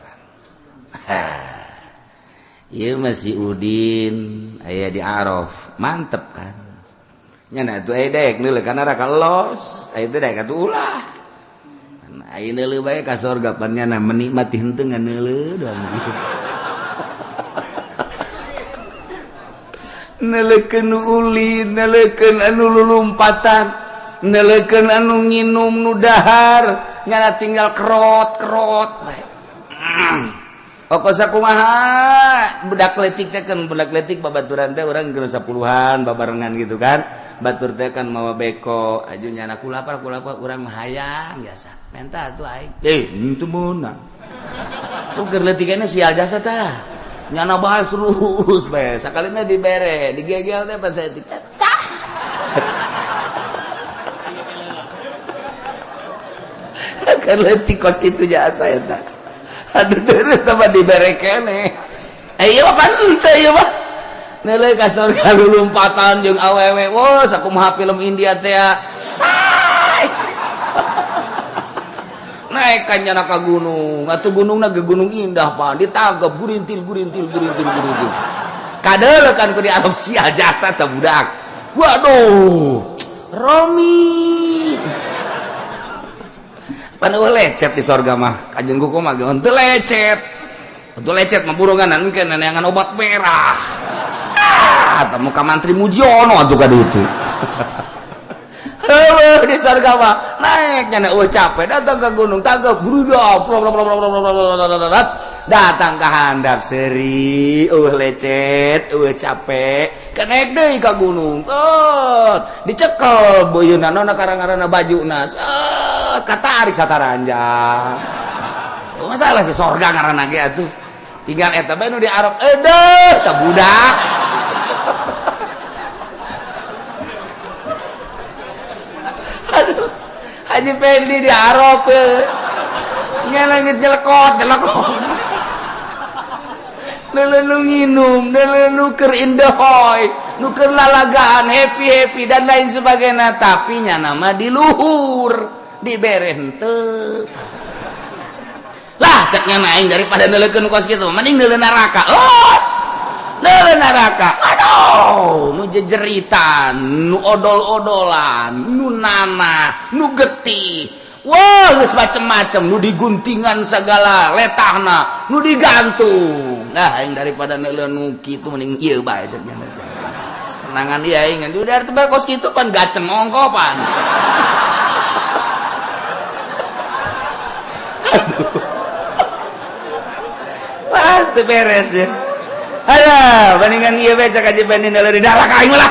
Iya, masih Udin aya di Araf mantep kan nyana tuh aya dek neuleuh ka neraka los aya teh dek atuh ulah. Aya neuleuh bae ka sorga pan nyana menikmati henteu ngan neuleuh doang gitu. Neuleukeun nu ulin, neuleukeun anu lulumpatan, neuleukeun anu nginum nu dahar, nyana tinggal kerot-kerot bae. Pokok sakumaha budak letik teh kan, budak letik babaturan teh urang geus 10-an babarengan gitu kan. Batur teh kan mawa beko, aju nyana ku lapar ku lapar urang mah hayang biasa. Menta atuh aing. Eh, henteu meunang. Ku keur leutikana sial jasa tah. Nyana bahas terus bae, sakalina dibere, digegel teh pas saya tah. Keur leutik kos kitu jasa eta. Aduh, terus tambah dibere kene. Eh, ieu mah pan henteu ieu mah. Neuleuh ka surga lulumpatan jeung awewe. Wah, sakumaha film India teh. Say. Naik kan nyana ka gunung. Atuh gunungna ge gunung indah pan. Ditangkep gurintil gurintil gurintil gurintil. Kadeuleuh kan ku di Arab sia jasa teh budak. Waduh. Romi. Pan eueuh lecet di sorga mah. Kajeun kuku mah ge henteu lecet. Henteu lecet mah burungan engke neneangan obat merah. Ah, temu ka mantri Mujiono atuh ka ditu. Heueuh di surga mah naik nyana eueuh capek datang ke gunung tangkep grudak datang ke handap seri eueuh lecet eueuh capek kenaik deui ka gunung tot dicekel beuyeuna nona karang-karana bajuna set katarik sataranjang. Masalah si sorga ngaranna ge atuh. Tinggal eta bae nu di Arab, edeh tah budak. Aduh, Haji Pendi di Arab nya langit nyelekot nyelekot. Neuleuh nu nginum, neuleuh nu keur indahoy, nu keur lalagaan, happy-happy dan lain sebagainya, tapi nya nama di luhur, dibere henteu. Lah ceknya aing daripada neuleukeun kos kitu, mending neuleuh neraka. Los! Neuleuh neraka. Aduh, nu jejeritan, nu odol-odolan, nu nanah, nu getih. Wah, geus macem-macem, nu diguntingan segala letahna, nu digantung. Nah, aing daripada neuleuh nu kitu mending ieu bae cek nya. Senangan ieu aing udah tebal kos kitu pan gaceng ongkopan. Aduh. Pasti beres ya. Aduh, bandingan ieu bae cek aja banding neuleuh di neraka aing lah.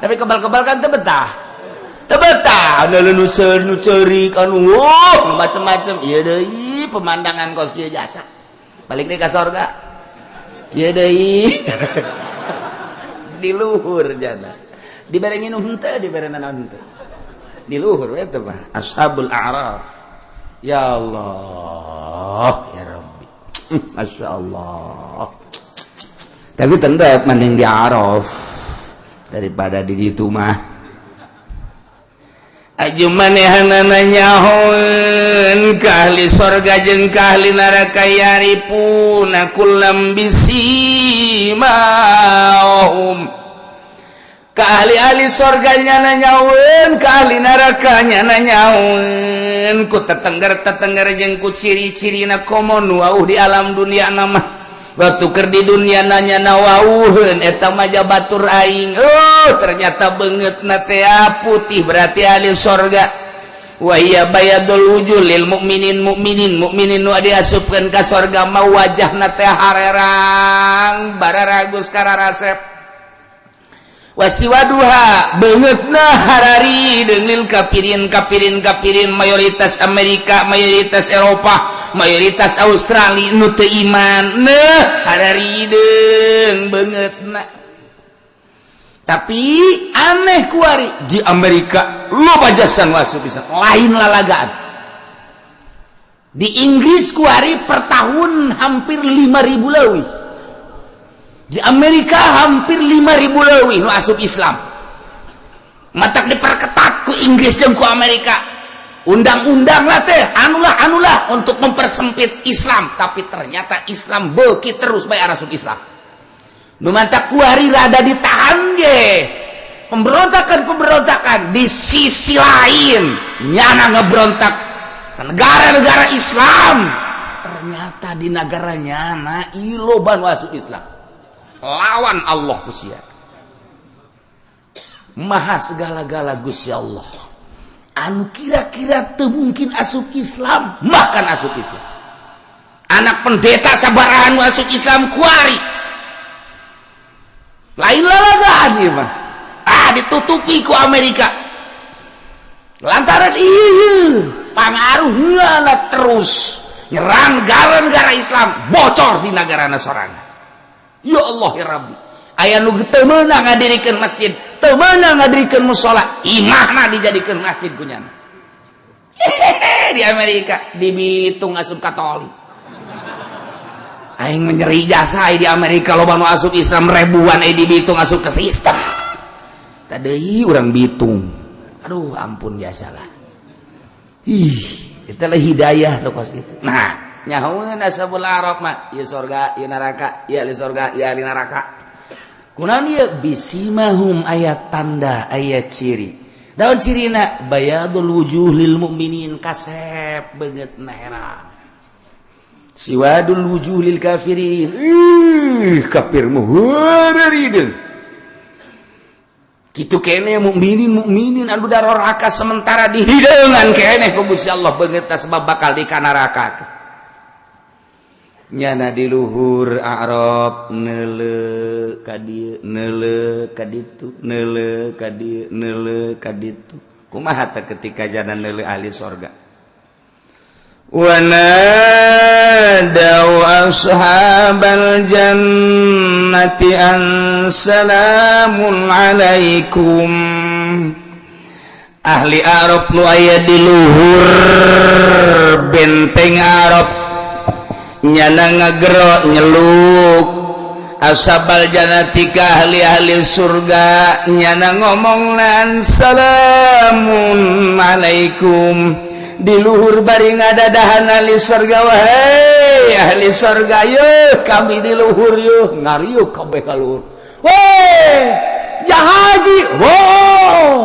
Tapi kebal-kebal kan teu betah. Betah nu ceurik anu macem-macem. Ieu deui pemandangan kos kieu jasa. Balik deui ka sorga. Ieu deui. Di luhur jana. Dibere nginum henteu, dibere naon henteu. Di luhur we teh mah Ashabul A'raf. Ya Allah, ya Rabbi. Masya Allah. Tapi tetep mending di Araf daripada di ditu mah. Aju manehanana nyahoeun ka ahli sorga jeung ka ahli neraka yarifuna kullam bisimahum. Ka ahli-ahli sorga nyana nyahoeun, ka ahli neraka nyana nyahoeun ku tetengger-tetengger jeung ku ciri-cirina komo nu wauh di alam dunia nama. Waktu keur di dunia nanya nawauheun eta mah batur aing. Oh, ternyata beungeutna teh putih berarti ahli sorga. Wa hiya bayadul wujuh lil mukminin mukminin mukminin nu diasupkeun ka sorga mah wajahna teh harerang bararagus kararasep. Wasiwaduha beungeutna harari deunglil kafirin kafirin kafirin mayoritas Amerika, mayoritas Eropa, mayoritas Australia nu teu iman neh hararideung beungeutna. Tapi aneh kuari di Amerika loba jasa nu asup bisa lain lalagaan. Di Inggris kuari per tahun hampir 5.000 leuwih. Di Amerika hampir 5.000 leuwih nu asup Islam. Matak diperketat ku Inggris jeung ku Amerika. Undang-undang lah teh, anulah anulah untuk mempersempit Islam, tapi ternyata Islam beuki terus bae asup Islam. Nu mantak kuari rada ditahan ge. Pemberontakan-pemberontakan di sisi lain nyana ngebrontak ke negara-negara Islam. Ternyata di negara nyana loba nu asup Islam. Lawan Allah Gusti. Maha segala-gala Gusti Allah. Anu kira-kira teu mungkin asup Islam, makan asup Islam. Anak pendeta sabarahan nu asup Islam kuari. Lain lalagaan ieu mah. Ah, ditutupi ku Amerika. Lantaran ieu pangaruhna terus nyerang negara-negara Islam, bocor di negara sorangan. Ya Allah ya Rabbi. Aya nu teu meunang ngadirikeun masjid, teu meunang ngadirikeun musala, imahna dijadikeun masjid ku nyana. Di Amerika dibitung asup Katolik. Aing menyeri jasa di Amerika loba nu asup Islam ribuan di Bitung asup ke sistem. Tadi urang Bitung. Aduh ampun biasalah. Ih, itulah hidayah lo kos gitu. Nah, nyahoeun Ashabul A'raf mah, ieu sorga, ieu neraka, ieu ahli sorga, ieu ahli neraka. Kunaon ieu bisimahum aya tanda, aya ciri. Daun cirina bayadul wujuh lil mukminin kasep beungeutna herang. Siwadul wujuh lil kafirin. Ih, kafir mah heureurideung. Kitu kene mukminin mukminin anu daroraka sementara dihideungan keneh ku Gusti Allah beungeutna sebab bakal di kanaraka. Nyana di luhur A'raf neuleuh ka dieu, neuleuh ka ditu, neuleuh ka dieu, neuleuh ka ditu. Kumaha teh ketika jana neuleuh ahli sorga? Wa nadau Ashabal jannati an salamun alaikum. Ahli Arab nu aya di luhur benteng Arab nyana ngagero nyeluk ashabal jannati ka ahli-ahli surga, nyana ngomong an salamun alaikum. Di luhur bari ngadadahan ahli surga, wahai ahli surga, yeuh kami di luhur, yeuh ngariuh kabeh ka luhur. Weh, jahaji, wow.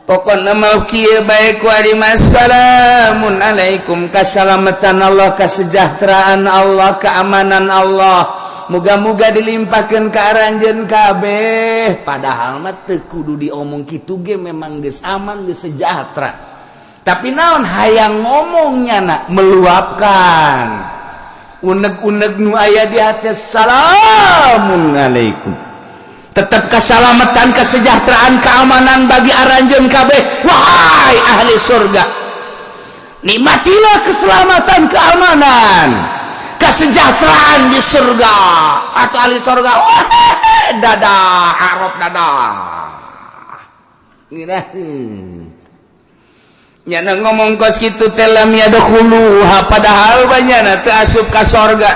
Pokokna mau kieu bae ku ari salamun alaikum, kasalamatan Allah, kesejahteraan Allah, keamanan Allah, muga-muga dilimpahkeun ka aranjeun kabeh. Padahal mah teu kudu diomong kitu ge memang geus aman, geus sejahtera, tapi naon hayang ngomongnya nak meluapkan unek-unek nu aya di hati. Salamun alaikum, tetap keselamatan, kesejahteraan, keamanan bagi aranjeun kabeh. Wahai ahli surga, nikmatilah keselamatan, keamanan, kesejahteraan di surga. Atau ahli surga, wah, dadah Arab, dadah. Ngiraheun nyana ngomong kos kitu teh lam yadkhuluha, padahal banyana teu asup ka sorga,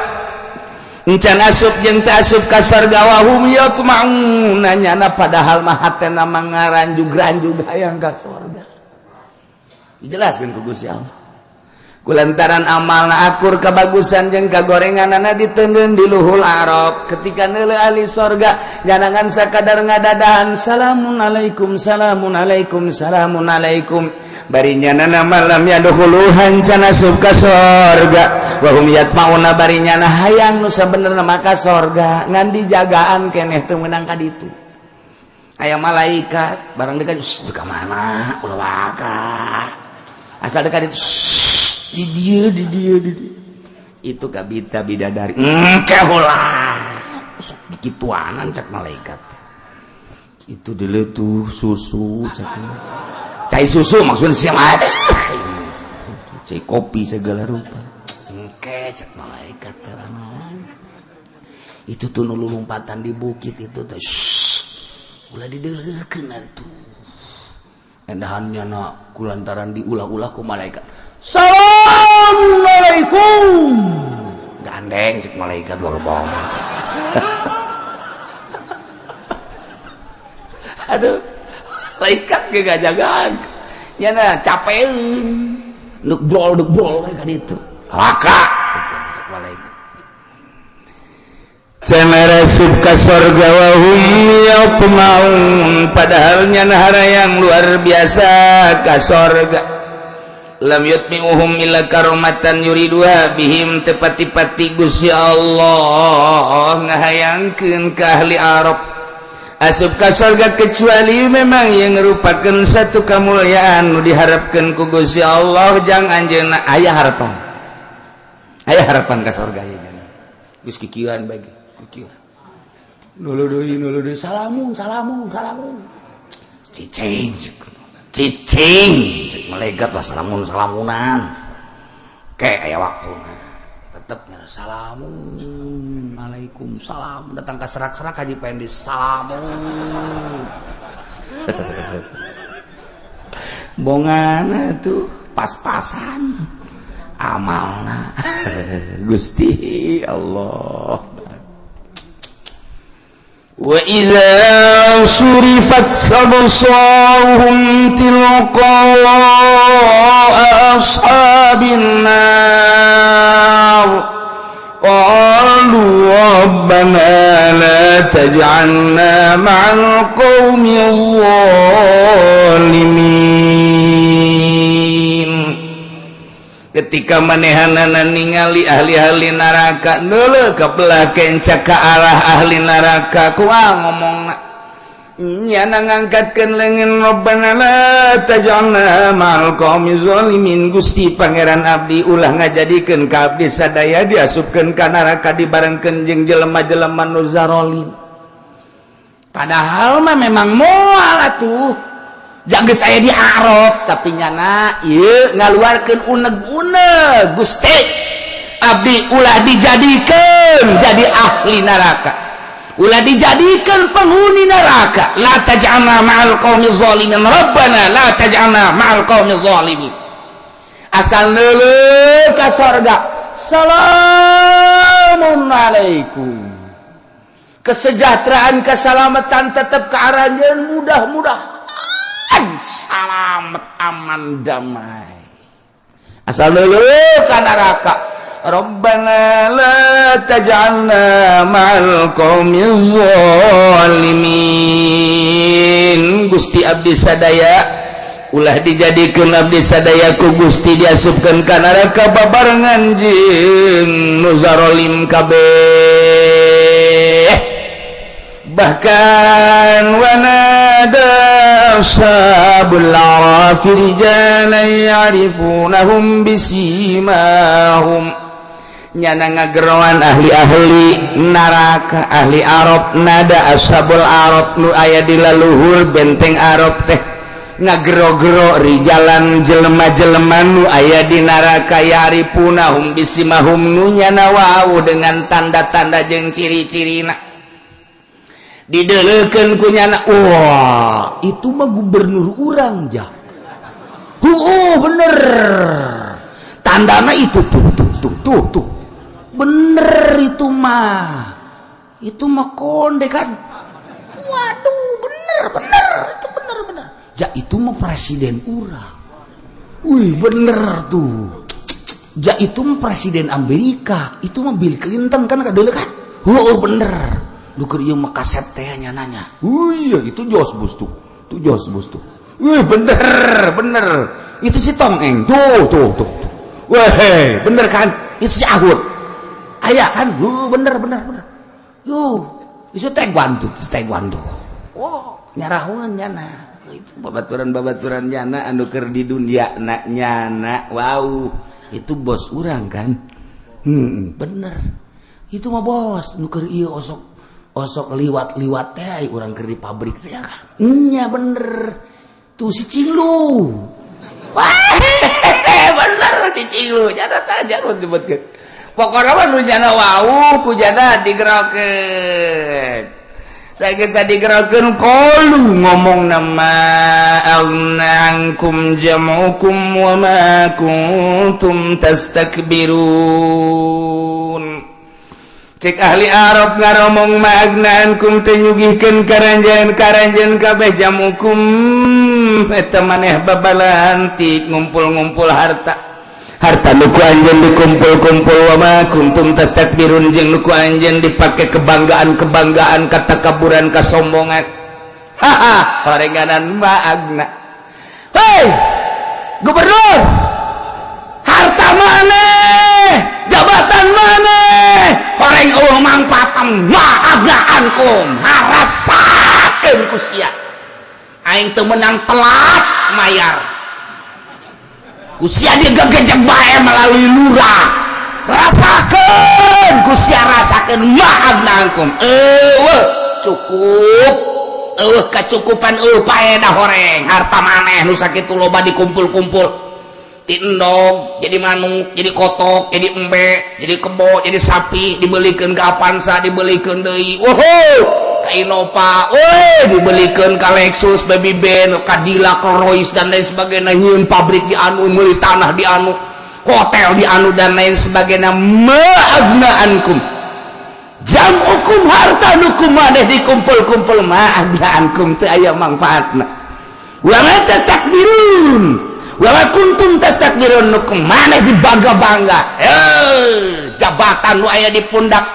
encan asup jeung teu asup ka sorga. Wahum yatma'un, nyana padahal mah hatena mangaranjug-ranjug hayang ka sorga. Dijelaskeun ku Gusti Allah, kulantaran amalna akur kebagusan jeung kagorenganana diteundeun di luhur Arab. Ketika neuleuh ahli sorga, jangan sakadar ngadadahan salamun alaikum, salamun alaikum, salamun alaikum, bari nyana mah lam yadkhuluha, can asup ka sorga. Wa hum yatmauna, bari nyana hayang nu sabenerna mah ka sorga, ngan dijagaan keneh teu meunang ka ditu. Aya malaikat barang dekat ka mana, ulah waka asal dekat itu di dia, di dia, di dia itu kabita bidadari engke ulah sok dikituanan, cak malaikat itu diletuh susu, cak cai susu, maksudnya siapa, cai kopi segala rupa, engke cak malaikat terangan itu tuh nu lompatan di bukit itu tuh ulah dideleukeun atuh. Endahannya na kulantaran diulah-ulah ku malaikat, assalamualaikum, gandeng cek malaikat luar bawah. Aduh, malaikat ge gajagaan ya nah capeun nuk brol nuk brol kan itu laka cek malaikat. Cenah asup ka sorga wa hum yatma'un, padahal nyana yang luar biasa ka sorga. Lam yutmi'uhum illa karomatan yuriduha bihim, tepati-pati Gusti Allah ngahayangkeun ka ahli Arab asup ka sorga kecuali memang yang merupakan satu kemuliaan nu diharapkeun ku Gusti Allah jang anjeunna. Aya harapan, aya harapan ka sorga ieu geus kikieuan bagi kikieuan nulu deui, nulu deui, salamun, salamun, salamun, cicing cicing cek malaikat lah, salamun salamunan kayak aya waktu tetep salamun alaikum, salam datang ke serak-serak haji pengen di salamun bongana tuh pas-pasan amalna. Gusti Allah. وإذا صرفت أبصارهم تلقاء أصحاب النار قالوا ربنا لا تجعلنا مع القوم الظالمين. Ketika manehanana ningali ahli-ahli neraka neuleuh ka belah kenca ka arah ahli neraka, kumaha ngomongna? Nyana ngangkatkeun leungeun, Rabbana la taj'alna ma'al qaumi zalimin. Gusti Pangeran abdi, ulah ngajadikeun ka abdi sadaya diasupkeun ka neraka dibarengkeun jeung jelema-jelema nu zarolim. Padahal mah memang moal atuh jages aya di Arab, tapi nyana ieu ngaluarkeun uneg-uneg, Gusti Abdi ulah dijadikan jadi ahli neraka, ulah dijadikan penghuni neraka. La taj'alna ma'al qaumi zalimin, rabbana la taj'alna ma'al qaumi zalimin. Asal neuleuh ka sorga, salamun alaikum, kesejahteraan, keselamatan tetap ke aranjeun, mudah-mudahan selamat, aman, damai. Asal neuleuh ka neraka, Rabbana la taj'alna ma'al qaumiz zalimin. Gusti, abdi sadaya ulah dijadikeun, abdi sadaya ku Gusti diasupkeun ka neraka babarengan jeung nu zarolim kabeh. Bahkan wanada ashabul a'rafi rijalan ya'rifunahum bisimahum. Nyana ngageroan ahli-ahli neraka, ahli Arab. Nada ashabul Arab, nu aya di laluhur benteng Arab teh ngagero-gero, rijalan, jelema-jelema nu aya di neraka, ya'rifunahum bisimahum, nu nyana wau dengan tanda-tanda jeung ciri-cirina. Dideleukeun ku nyana, wah, itu mah gubernur urang jah. Oh, bener, tandana itu tuh tuh tuh tuh tuh, bener itu mah, itu mah konde kan. Waduh, bener bener itu, bener bener ja, itu mah presiden urang. Wih, bener tuh ja, itu mah presiden Amerika, itu mah Bill Clinton kan, kadeuleuk kan. Oh, bener lu, keur ieu mah kasep teh nyananya. Wih, itu Jos Bus tuh, tuh Jos Bus tuh. Wih, bener bener, itu si Tong Eng tuh tuh tuh tuh. Weh, bener kan, itu si Ahud aya kan. Bener bener bener yo, itu taekwondo, taekwondo. Wow, nyarahun nyana itu babaturan babaturan nyana anu keur di dunia na nyana wow, itu bos urang kan. Bener itu mah bos nu keur ieu, osok osok liwat-liwat teh urang keur di pabrik teh kan nya. Bener tuh si Cinglu. Wah, bener si Cinglu nyana tah, jangan disebutkeun. Pokoknya mah nu nyana wau ku jana digerokeun. Saya geus digerokeun, qalu, ngomong nama, aghna ankum jam'ukum wa ma kuntum tastakbirun. Cek ahli Arab ngaromong, ma aghna ankum, teu nyugihkeun karanjeun karanjeun kabeh, jam'ukum, eta maneh babalantik ngumpul-ngumpul harta, harta nu ku anjeun dikumpul-kumpul, wa ma kuntum tastakbirun, jeung nu ku anjeun dipake kebanggaan-kebanggaan, katakaburan, kasombongan. Haha, horenganan ma aghna. Hei gubernur, harta maneh, jabatan maneh, horeng eueuh mangpaatna. Ma aghna ankum, harasakeun ku sia, aing teu meunang telat mayar, ku sia digegejek bae melalui lurah. Rasakeun ku sia, rasakeun. Ma aghna ankum, eueuh cukup, eueuh kacukupan, eueuh paedah horeng harta maneh nu sakitu loba dikumpul-kumpul, ti endog jadi manuk, jadi kotok, jadi embe, jadi kebo, jadi sapi, dibelikan ke Avanza, dibelikan deui, wow, ka Innova, woi, dibelikan ke Lexus, Baby Ben, Cadillac, Rolls, dan lain sebagainya. Nyieun pabrik di anu, meuli tanah di anu, hotel di anu, dan lain sebagainya. Ma aghna ankum jam'ukum, harta nu ku maneh dikumpul-kumpul, ma aghna ankum, teu aya mangfaatna. Wa ma tastakbirun, wa kuntum tastakbirun, nu maneh dibangga-bangga, eh, jabatan nu aya di pundak,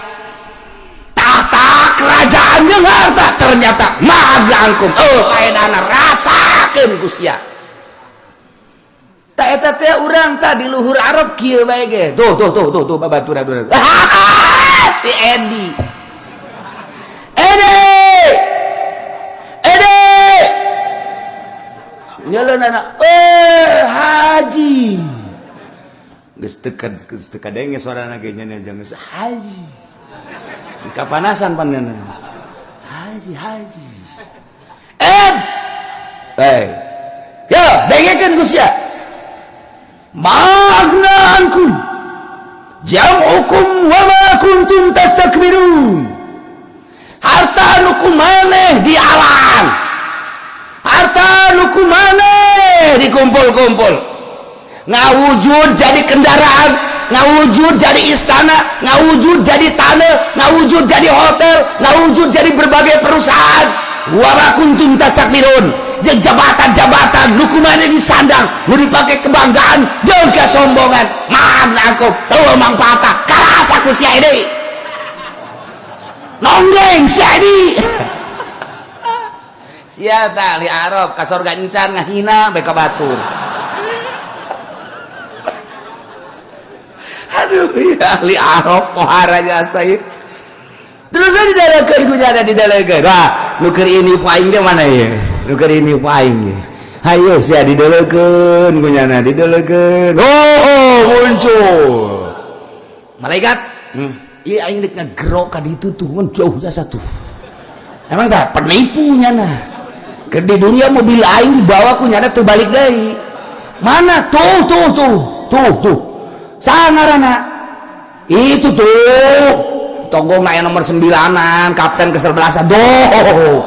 tahta kerajaan jeung harta, ternyata ma aghna ankum, oh, paedahna. Rasakeun ku sia. Tak eta teh urang tah di luhur Arab kieu bae ge. Tuh tuh tuh tuh tuh, babaturan urang si Edi. Edi, Edi nyelon anak, eh, haji geus teu, geus teu kadenge suarana ge nya, geus haji kapanasan panena. Haji, haji Ed, eh, ya, dengekeun ku sia. Ma aghna ankum Jam'ukum wa ma kuntum tastakbirun. Harta nu ku maneh dialang, harta nu ku maneh dikumpul-kumpul, ngawujud jadi kendaraan, ngawujud jadi istana, ngawujud jadi tanah, ngawujud jadi hotel, ngawujud jadi berbagai perusahaan. Wa ma kuntum tastakbirun, jeung jabatan-jabatan nu ku maneh disandang, nu dipake kebanggaan jeung kesombongan. Mana aku tahu manfaatna, karasa ku sia ini, nonggeng sia ini. Sia tah ahli Arab ka sorga encan, ngahina bae ka batur. Aduh ya, ahli Arab pohara jasa ieu. Terus didalekeun ku nyana, didalekeun. Wah, nu keur ini aing teh mana ye? Nu keur ini aing ge. Hayo sia, didalekeun ku nyana, didalekeun. Oh, muncul malaikat. Iya, aing rek ngagero ka ditu tuh, ngan jauh jasa tuh. Emang saya penipu nyana. Ke di dunia mobil aing dibawa ku nyana tuh, balik deui. Mana tuh tuh tuh tuh tuh. Sangarana itu tuh togong aya nomor 9-an, kapten kesebelasan doh.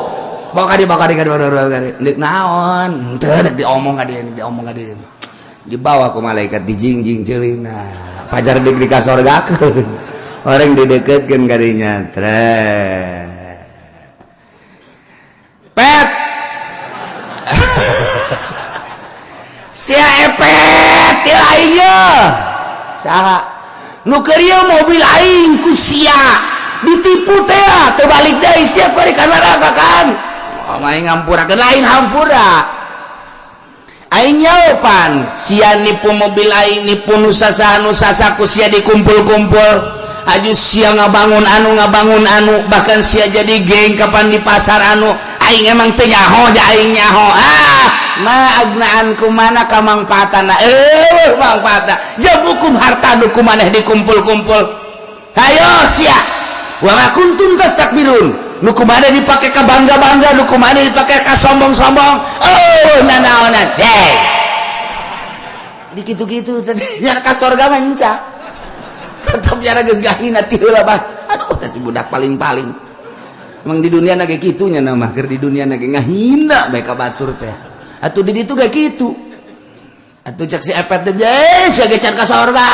Bawa ka dieu, bawa ka dieu, bawa ka dieu. Deuk naon? Henteu dek diomong ka dieu, diomong ka dieu. Dibawa ku malaikat, dijingjing ceulina. Pajar dik dikasorgakeun. Orang dideketkeun ka dinya. Tret. Pet. Sia epet ti aing ye. Saha? Nu keur ieu mobil aing ku sia ditipu teh, teu balik deui sia kuari ka neraka kan. Oh, aing ngampurakeun, lain hampura. Aing nyaopan sia nipu mobil aing, nipu nu sasaha nu sasaha, ku sia dikumpul-kumpul. Aju sia ngabangun anu, ngabangun anu, bahkan sia jadi geng kapan di pasar anu. Aing emang teu nyaho ja aing nyaho. Ah, ma agnaan ku mana kamangpaatana? Eh, mangpaatna jabukum harta nu ku maneh dikumpul-kumpul. Hayo sia, wa ma kuntum tastakbirun, nu ku maneh dipake ka bangga-bangga, nu ku maneh dipake ka sombong-sombong. Oh, nanaonan hey di kitu-kitu tadi nya ka sorga mah enca tetep nyana geus gahina ti heula bah. Aduh, teh si budak paling-paling emang di dunia na ge kitu nya mah, keur di dunia na ge ngahina bae ka batur teh. Atuh di ditu ge kitu atuh, cek si epet teh, sia ge can ka sorga.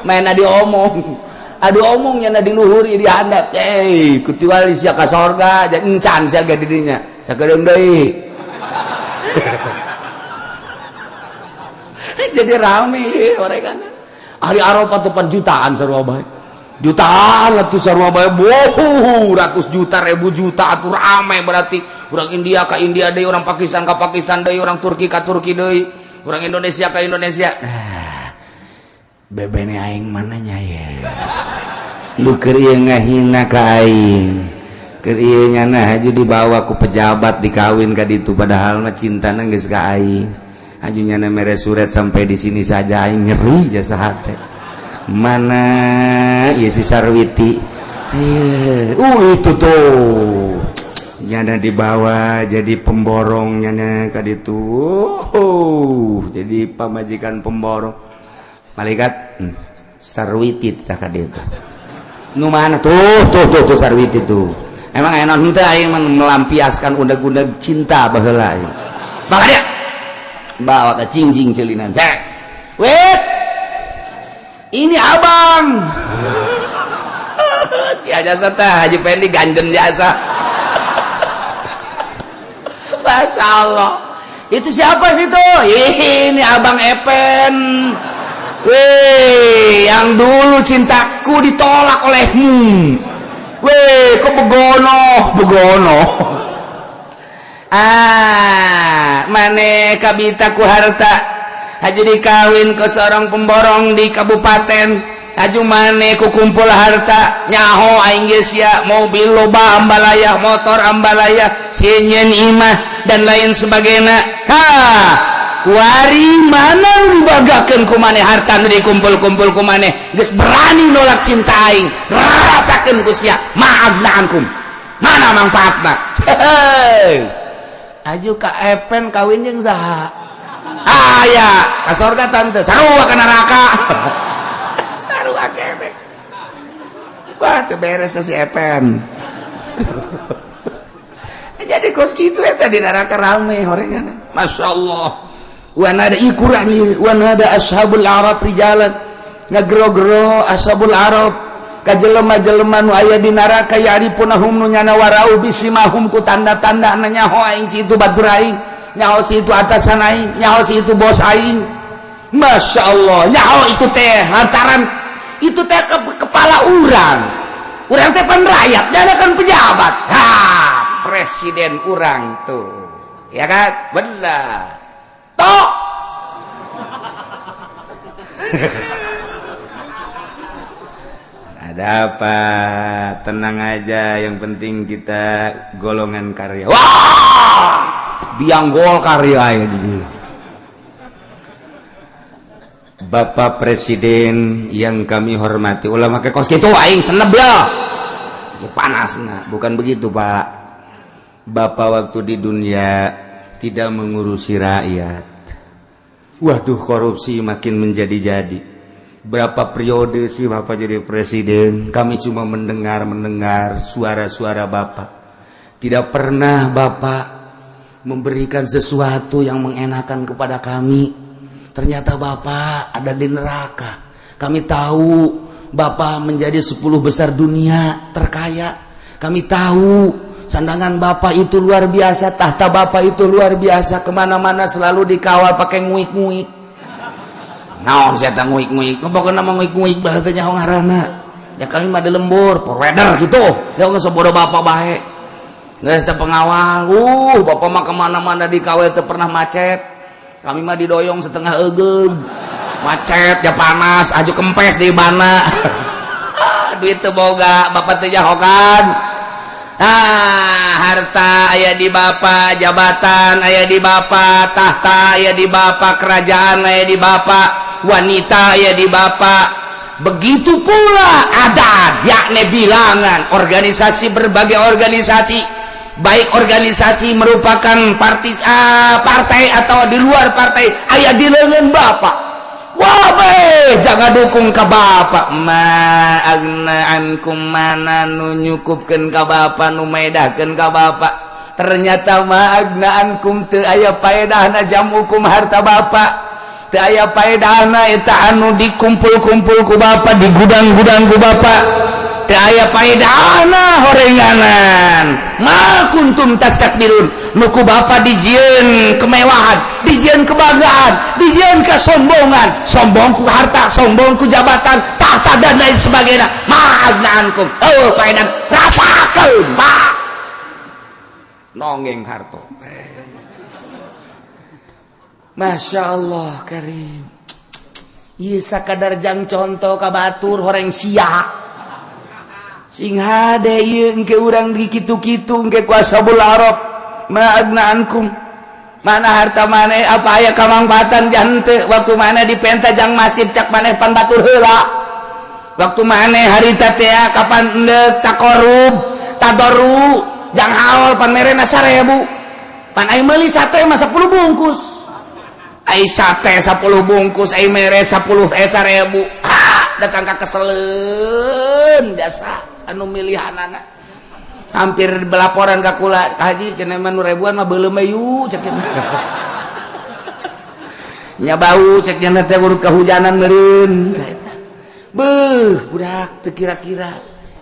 Main diomong, aduh, omong nya di luhur di handap, eh, kecuali sia ka sorga dan encan sia ge di dinya sakedeung deui. Jadi rame mereka. Ahli Arafah tuh pan jutaan sarua bae, jutaan atuh sarua bae, boh, ratus juta, ribu juta atuh rame. Berarti orang India ke India deui, orang Pakistan ke Pakistan deui, orang Turki ke Turki deui, orang Indonesia ke Indonesia. Nah, bebene aing mananya ya? Lu keur ieu ngahina ka aing, keur ieu nyana haji dibawa ku pejabat, dikawin ka ditu, padahal mah cintana geus ka aing. Aju nyana mere surat sampai di sini saja, aing nyeri jasa hate. Mana ieu si Sarwiti? Itu tuh nyana dibawa jadi pemborong nyana ka ditu. Jadi pamajikan pemborong. Malaikat, Sarwiti tah ka ditu. Nu mana tuh tuh tuh tuh Sarwiti tuh. Emang enak henteu aing melampiaskan undang-undang cinta baheula aing. Bawa dia, bawa ke jingjing celinan cek. Wait, ini abang si jasa teh Haji Pendi ganjen jasa. Masya Allah, itu siapa sih tuh? Ini abang Epen. Weh, yang dulu cintaku ditolak olehmu. Weh, kok begono begono. Ah, mane kabita ku harta, haji dikawin ke seorang pemborong di kabupaten. Aju mane ku kumpul harta, nyaho aing geus sia, mobil loba ambalaya, motor ambalaya, sinyen imah dan lain sebagainya. Ha, kuari mana nu dibanggakeun ku maneh? Harta nu dikumpul-kumpul ku maneh geus berani nolak cinta aing. Rasakeun ku sia, ma'abnaankum, mana manfaatna? Aju ka Epen kawin jeung saha? Aya ka sorga tante, sarua ka neraka, sarua keneh. Wah, teu beres si Epen. Jadi kos kitu eta di neraka rame horengan. Masya Allah. Wa nada ikuran wa nada ashabul araf rijalan, ngagero-gero ashabul araf ka jelema-jelema nu aya di neraka, ya'rifunahum, nu nyana warau, bisimahum, ku tanda-tanda, nyaho aing si itu batur aing, nyaho si itu atasan aing, nyaho si itu bos aing. Masya Allah, nyaho itu teh lantaran itu teh ke kepala urang, urang teh pan rakyat, dia kan pejabat. Ha, presiden urang tuh, ya kan? Benar toh? Ada apa? Tenang aja, yang penting kita golongan karya. Wah, biang Golkar ya ini. Bapak Presiden yang kami hormati, ulah make kos kitu, aing seneb ya. Panas nah. Bukan begitu, Pak. Bapak waktu di dunia tidak mengurusi rakyat. Waduh, korupsi makin menjadi-jadi. Berapa periode sih Bapak jadi presiden, kami cuma mendengar-mendengar suara-suara Bapak. Tidak pernah Bapak memberikan sesuatu yang mengenakan kepada kami. Ternyata Bapak ada di neraka. Kami tahu Bapak menjadi 10 besar dunia terkaya. Kami tahu sandangan Bapak itu luar biasa, tahta Bapak itu luar biasa, kemana-mana selalu dikawal pakai nguik-nguik. Naon saya nguik-nguik? Pokoknya nama nguik-nguik bahasa nyaho ngaranna. Ya kami mah di lembur, provider gitu. Ya nggak sebodoh bapak baik. Nggak ada pengawal. Bapak mah kemana-mana dikawal, teu pernah macet. Kami mah didoyong setengah egeug. Macet ya panas, aju kempes di mana. Duit teu boga, bapak teu nyahokan. Ah, harta aya di bapak, jabatan aya di bapak, tahta aya di bapak, kerajaan aya di bapak, wanita aya di bapak. Begitu pula adat, yakni bilangan organisasi, berbagai organisasi, baik organisasi merupakan partai, partai atau di luar partai, aya di lengan bapak. Wah, jangan dukung ke bapak. Ma agna ankum, mana nu nyukupkeun ka bapak, nu maedahkeun ka bapak. Ternyata ma agna ankum, teu aya paedahna jamukum, harta bapak teu aya paedahna eta anu dikumpul-kumpul ku bapak di gudang-gudang ku bapak, teu aya paedahna horenganan. Ma kuntum tastakbirun, nu ku bapak dijieun kemewahan, dijieun kebanggaan, dijieun kesombongan, sombong ku harta, sombong ku jabatan, tahta, dan lain sebagainya. Ma agna ankum, oh paedan rasakeun, Pak, nongeng harto. Masya Allah Karim. Ieu sakadar jang contoh ka batur horeng sia. Sing hade ieu engke urang di kitu-kitu engke ku ashabul araf. Ma agna ankum, mana harta maneh, apa aya kamangfaatan jante waktu mana dipenta jang masjid, cak maneh pan batur heula. Waktu maneh harita teh kapan endek takorub tadoru jang haul pan merena 1000, pan ai meuli sate mah 10 bungkus, ai sate 10 bungkus ai mere 10 1000. Ah, datang ka keseleun jasa anu milihanana, hampir belaporan ka kula, "Ka haji, cenah mah nu ribuan mah beuleum yu," cek nya, "bau," cek nya teh, urut kehujanan meureun. Beuh, budak teu kira-kira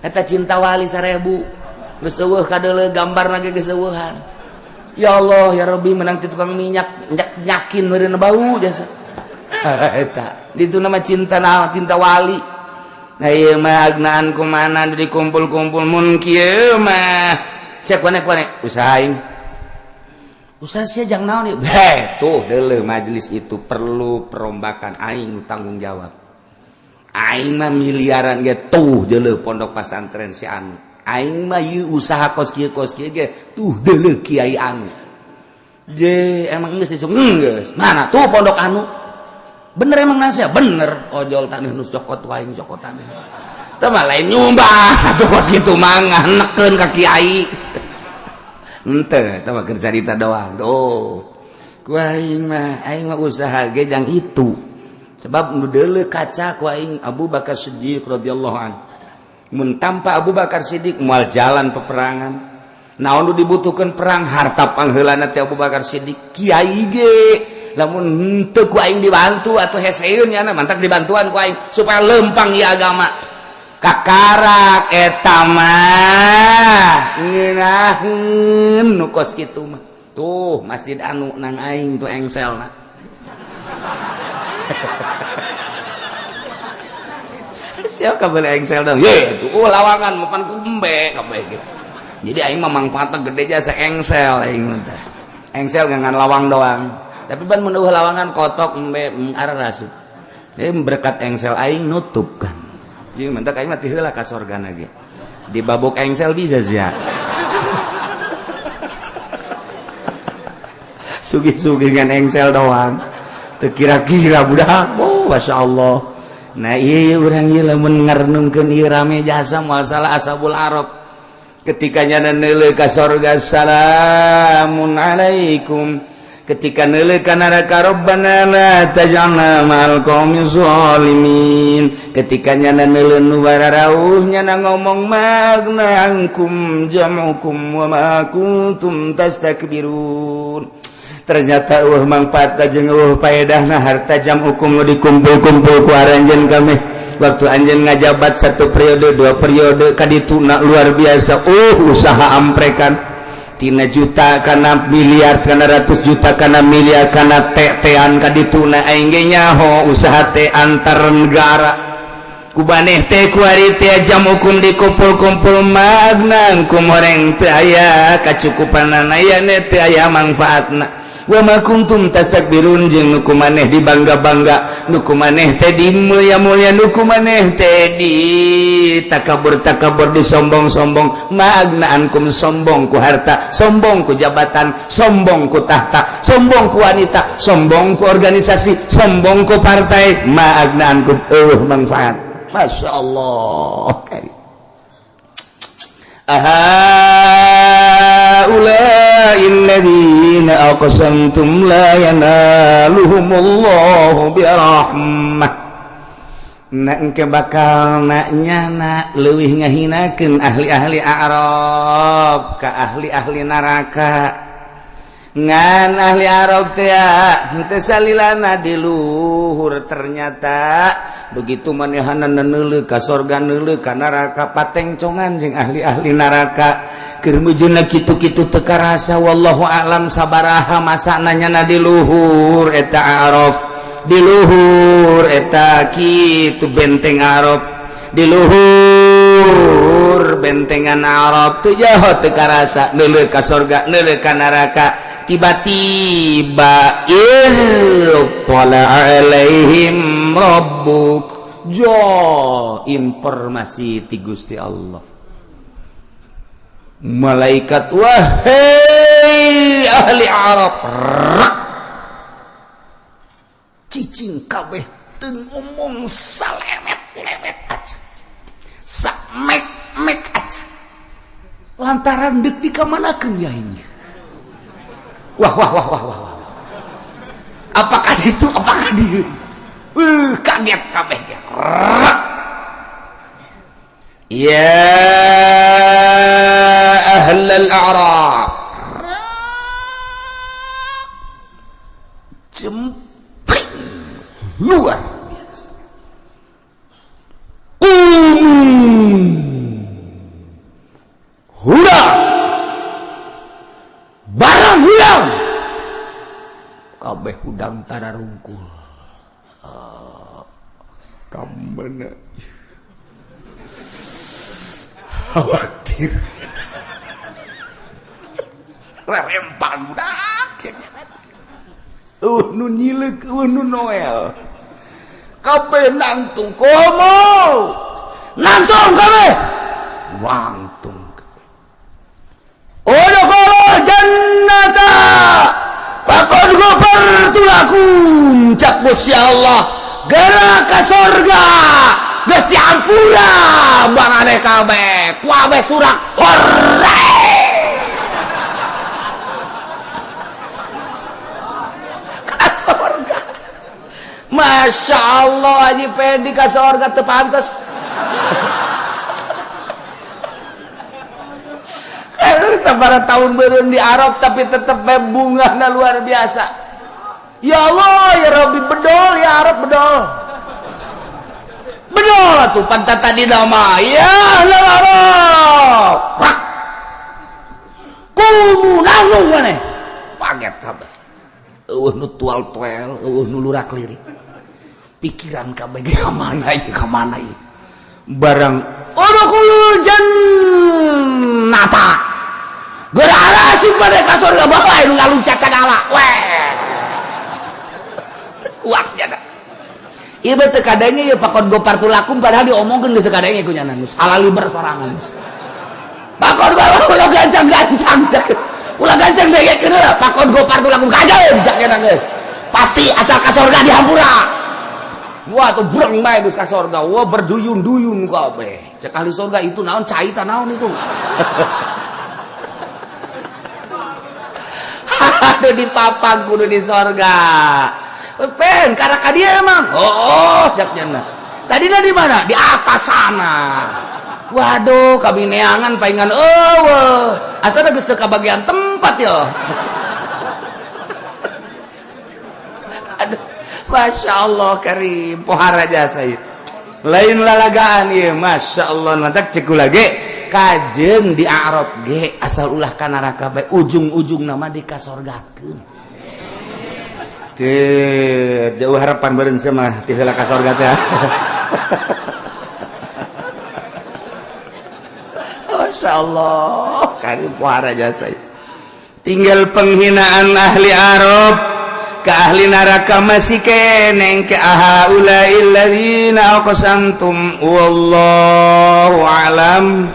eta cinta wali 1000 geus eueuh kadeuleu, gambarna ge geus eueuhan. Ya Allah ya Rabbi, menang ti tukang minyak nyakin meureun bau jasa eta. Itu nama cinta, nama cinta wali. Nah, ieu mah agnaan kumana dikumpul-kumpul, mun kieu mah cek kone-kone usahain usaha sia jang naon ieu. Heh, tuh deuleu, majelis itu perlu perombakan, aing tanggung jawab. Aing mah miliaran ge, tuh deuleu pondok pesantren si anu. Aing mah ieu usaha kos kieu ge, tuh deuleu kiai anu. Je, emang geus isuk geus mana tuh pondok anu. Bener emang nasihat bener, ojol taneuh nu cokot aing, cokot taneuh teh mah lain nyumbang atuh kos kitu mah, neken ka kiai henteu, eta mah keur carita doang. Tuh Ku aing mah, aing mah usaha ge jang itu. Sebab nu deuleu kaca ku aing Abu Bakar Siddiq radhiyallahu anhu. Mun tanpa Abu Bakar Siddiq moal jalan peperangan. Naon nu dibutuhkeun perang, harta pangheulana teh Abu Bakar Siddiq. Kiai ge lamun henteu ku aing dibantu atau heseun nya, mantak dibantuan ku aing supaya lempang ieu agama. Kakarak eta mah ngeunaheun nu kos kitu mah. Tuh masjid anu nang aing tuh engselna. Siapa kabel engsel dong? Ye, tuh oh, lawangan mapan ku embe kabeh gitu. Jadi aing mah mangfaatna gede jasa engsel aing mah teh. Engsel ngan lawang doang. Tapi ban mun lawangan kotok embe arah rasup. Jadi berkat engsel aing nutup kan. Jadi mentak aing mah ti heula ka sorgana ge. Di babuk engsel bisa sia. Sugih-sugih ngan engsel doang. Teu kira-kira budak. Oh, Masya Allah. Nah iya urang ieu lamun ngarenungkeun ieu rame jasa masalah Ashabul Arab. Ketika nyana neuleuh ka sorga, salamun alaikum. Ketika neuleuh ka neraka, rabbana la taj'alna ma'al qaumi zalimin. Ketika nyana neuleuh nu bararauh, nyana ngomong magna ankum jam'ukum wa ma kuntum tastakbirun. Ternyata eueuh mangfaat jeung eueuh paedahna harta jam hukum nu dikumpul-kumpul ku aranjeun kami. Waktu anjeun ngajabat satu periode, dua periode kadituna luar biasa. Usaha amprekan tina juta kana miliar, kana ratus juta kana miliar, kana tetean kadituna aing ge nyaho usaha teh antar negara. Kubaneh teh kuari teh jam hukum dikumpul-kumpul magna kum horeng teu aya kacukupanana, aya teu aya mangfaatna. Wa ma kuntum tastakbirun, jeung nu kumaneh dibangga-bangga, nu kumaneh teh dimulia-mulia, nu kumaneh teh di takabur-takabur, disombong-sombong. Maagna ankum, sombong ku harta, sombong ku jabatan, sombong ku tahta, sombong ku wanita, sombong ku organisasi, sombong ku partai. Maagna ankum, eueuh manfaat. Masya Allah. Ahaulai alladzina aqsamtum la yanaluhumullahu birahmah. Nak engke bakal nak nyana leuwih ngahinakeun ahli-ahli A'rab ka ahli-ahli neraka. Ngan ahli Arab teh henteu salilana di luhur, ternyata begitu manehana neuleuh ka sorga, neuleuh ka neraka, patengcongan jeung ahli-ahli neraka. Keur mujuna kitu-kitu teu karasa, wallahu a'lam sabaraha masana nyana di luhur eta Araf, di luhur eta kitu benteng Arab, di luhur bentengan Arab teu jaho teu karasa neuleuh ka sorga, neuleuh ka neraka. Tiba-tiba tala alaihim rabbuk, jo informasi ti Gusti Allah, malaikat, wahai ahli Arab, rak cicing kabeh, teu ngomong salewet-lewet aja, samek-mek aja, lantaran deuk dikamanakeun ya ini. Wah wah wah wah wah wah, apakah itu, apakah dia, kaget kabeh. Ya ahlal a'rab, jempling luar biasa. Hurang barang hudang kabeh, hudang tararungkul. Kamana khawatir rerempang budak, nu nyileuk, nu Noel kabeh nangtung, komo nangtung kabeh, wangtung kabeh. Udkhulul jannata faqad ghafartu lakum, cak Gusti Allah, gerak ka surga, geus diampura barane kabeh, kabeh surak hore. Masya Allah Haji Pendi ka sorga teu pantes. Sabaraha tahun beureun di Arab tapi tetep bae bungahna luar biasa. Ya Allah ya Rabbi, bedol ya Arab, bedol. Bedol atuh pantat tadi nama ya Arab. Rak. Kumu langsung maneh. Paget kabeh. Eueuh nu tual-tuel, eueuh nu lurak lirik. Pikiran kabeh ge ka mana ieu, ka mana ieu. Barang udkhulul jannata. Geura asup pada ka surga bawa nu ngaluncat sagala. Weh. Kuat jana. Ieu teu kadenge ieu pakon ghafartu lakum, padahal diomongkeun geus teu kadenge ku nyana geus halaliber sorangan geus. Pakon ulah gancang-gancang. Ulah gancang dengekeun heula pakon ghafartu lakum kajeun jak nyana geus. Pasti asal ka surga dihampura. Wah tuh breng bae geus ka surga. Wah berduyun-duyun kabeh. Cek ahli surga itu naon cai ta naon itu. Aduh dipapang kudu di sorga. Pen karena dia emang. Oh, jak nyana. Tadi di mana? Di atas sana. Waduh, kami neangan paingan eueuh. Asal geus teu kabagian tempat ya. Aduh, Masya Allah karim pohara jasa ieu. Lain lalagaan ieu, Masya Allah mantak cek lagi. Kajeun di Arab ge asal ulah ka neraka bae ujung-ujung nama dikasorgakeun. Teu jauh harapan beureun mah ti heula ka sorga teh. Masya Allah karim pohara jasa. Tinggal penghinaan ahli Arab ke ahli neraka masih keneng ke haulail ladzina aqsamtum wallahu alam.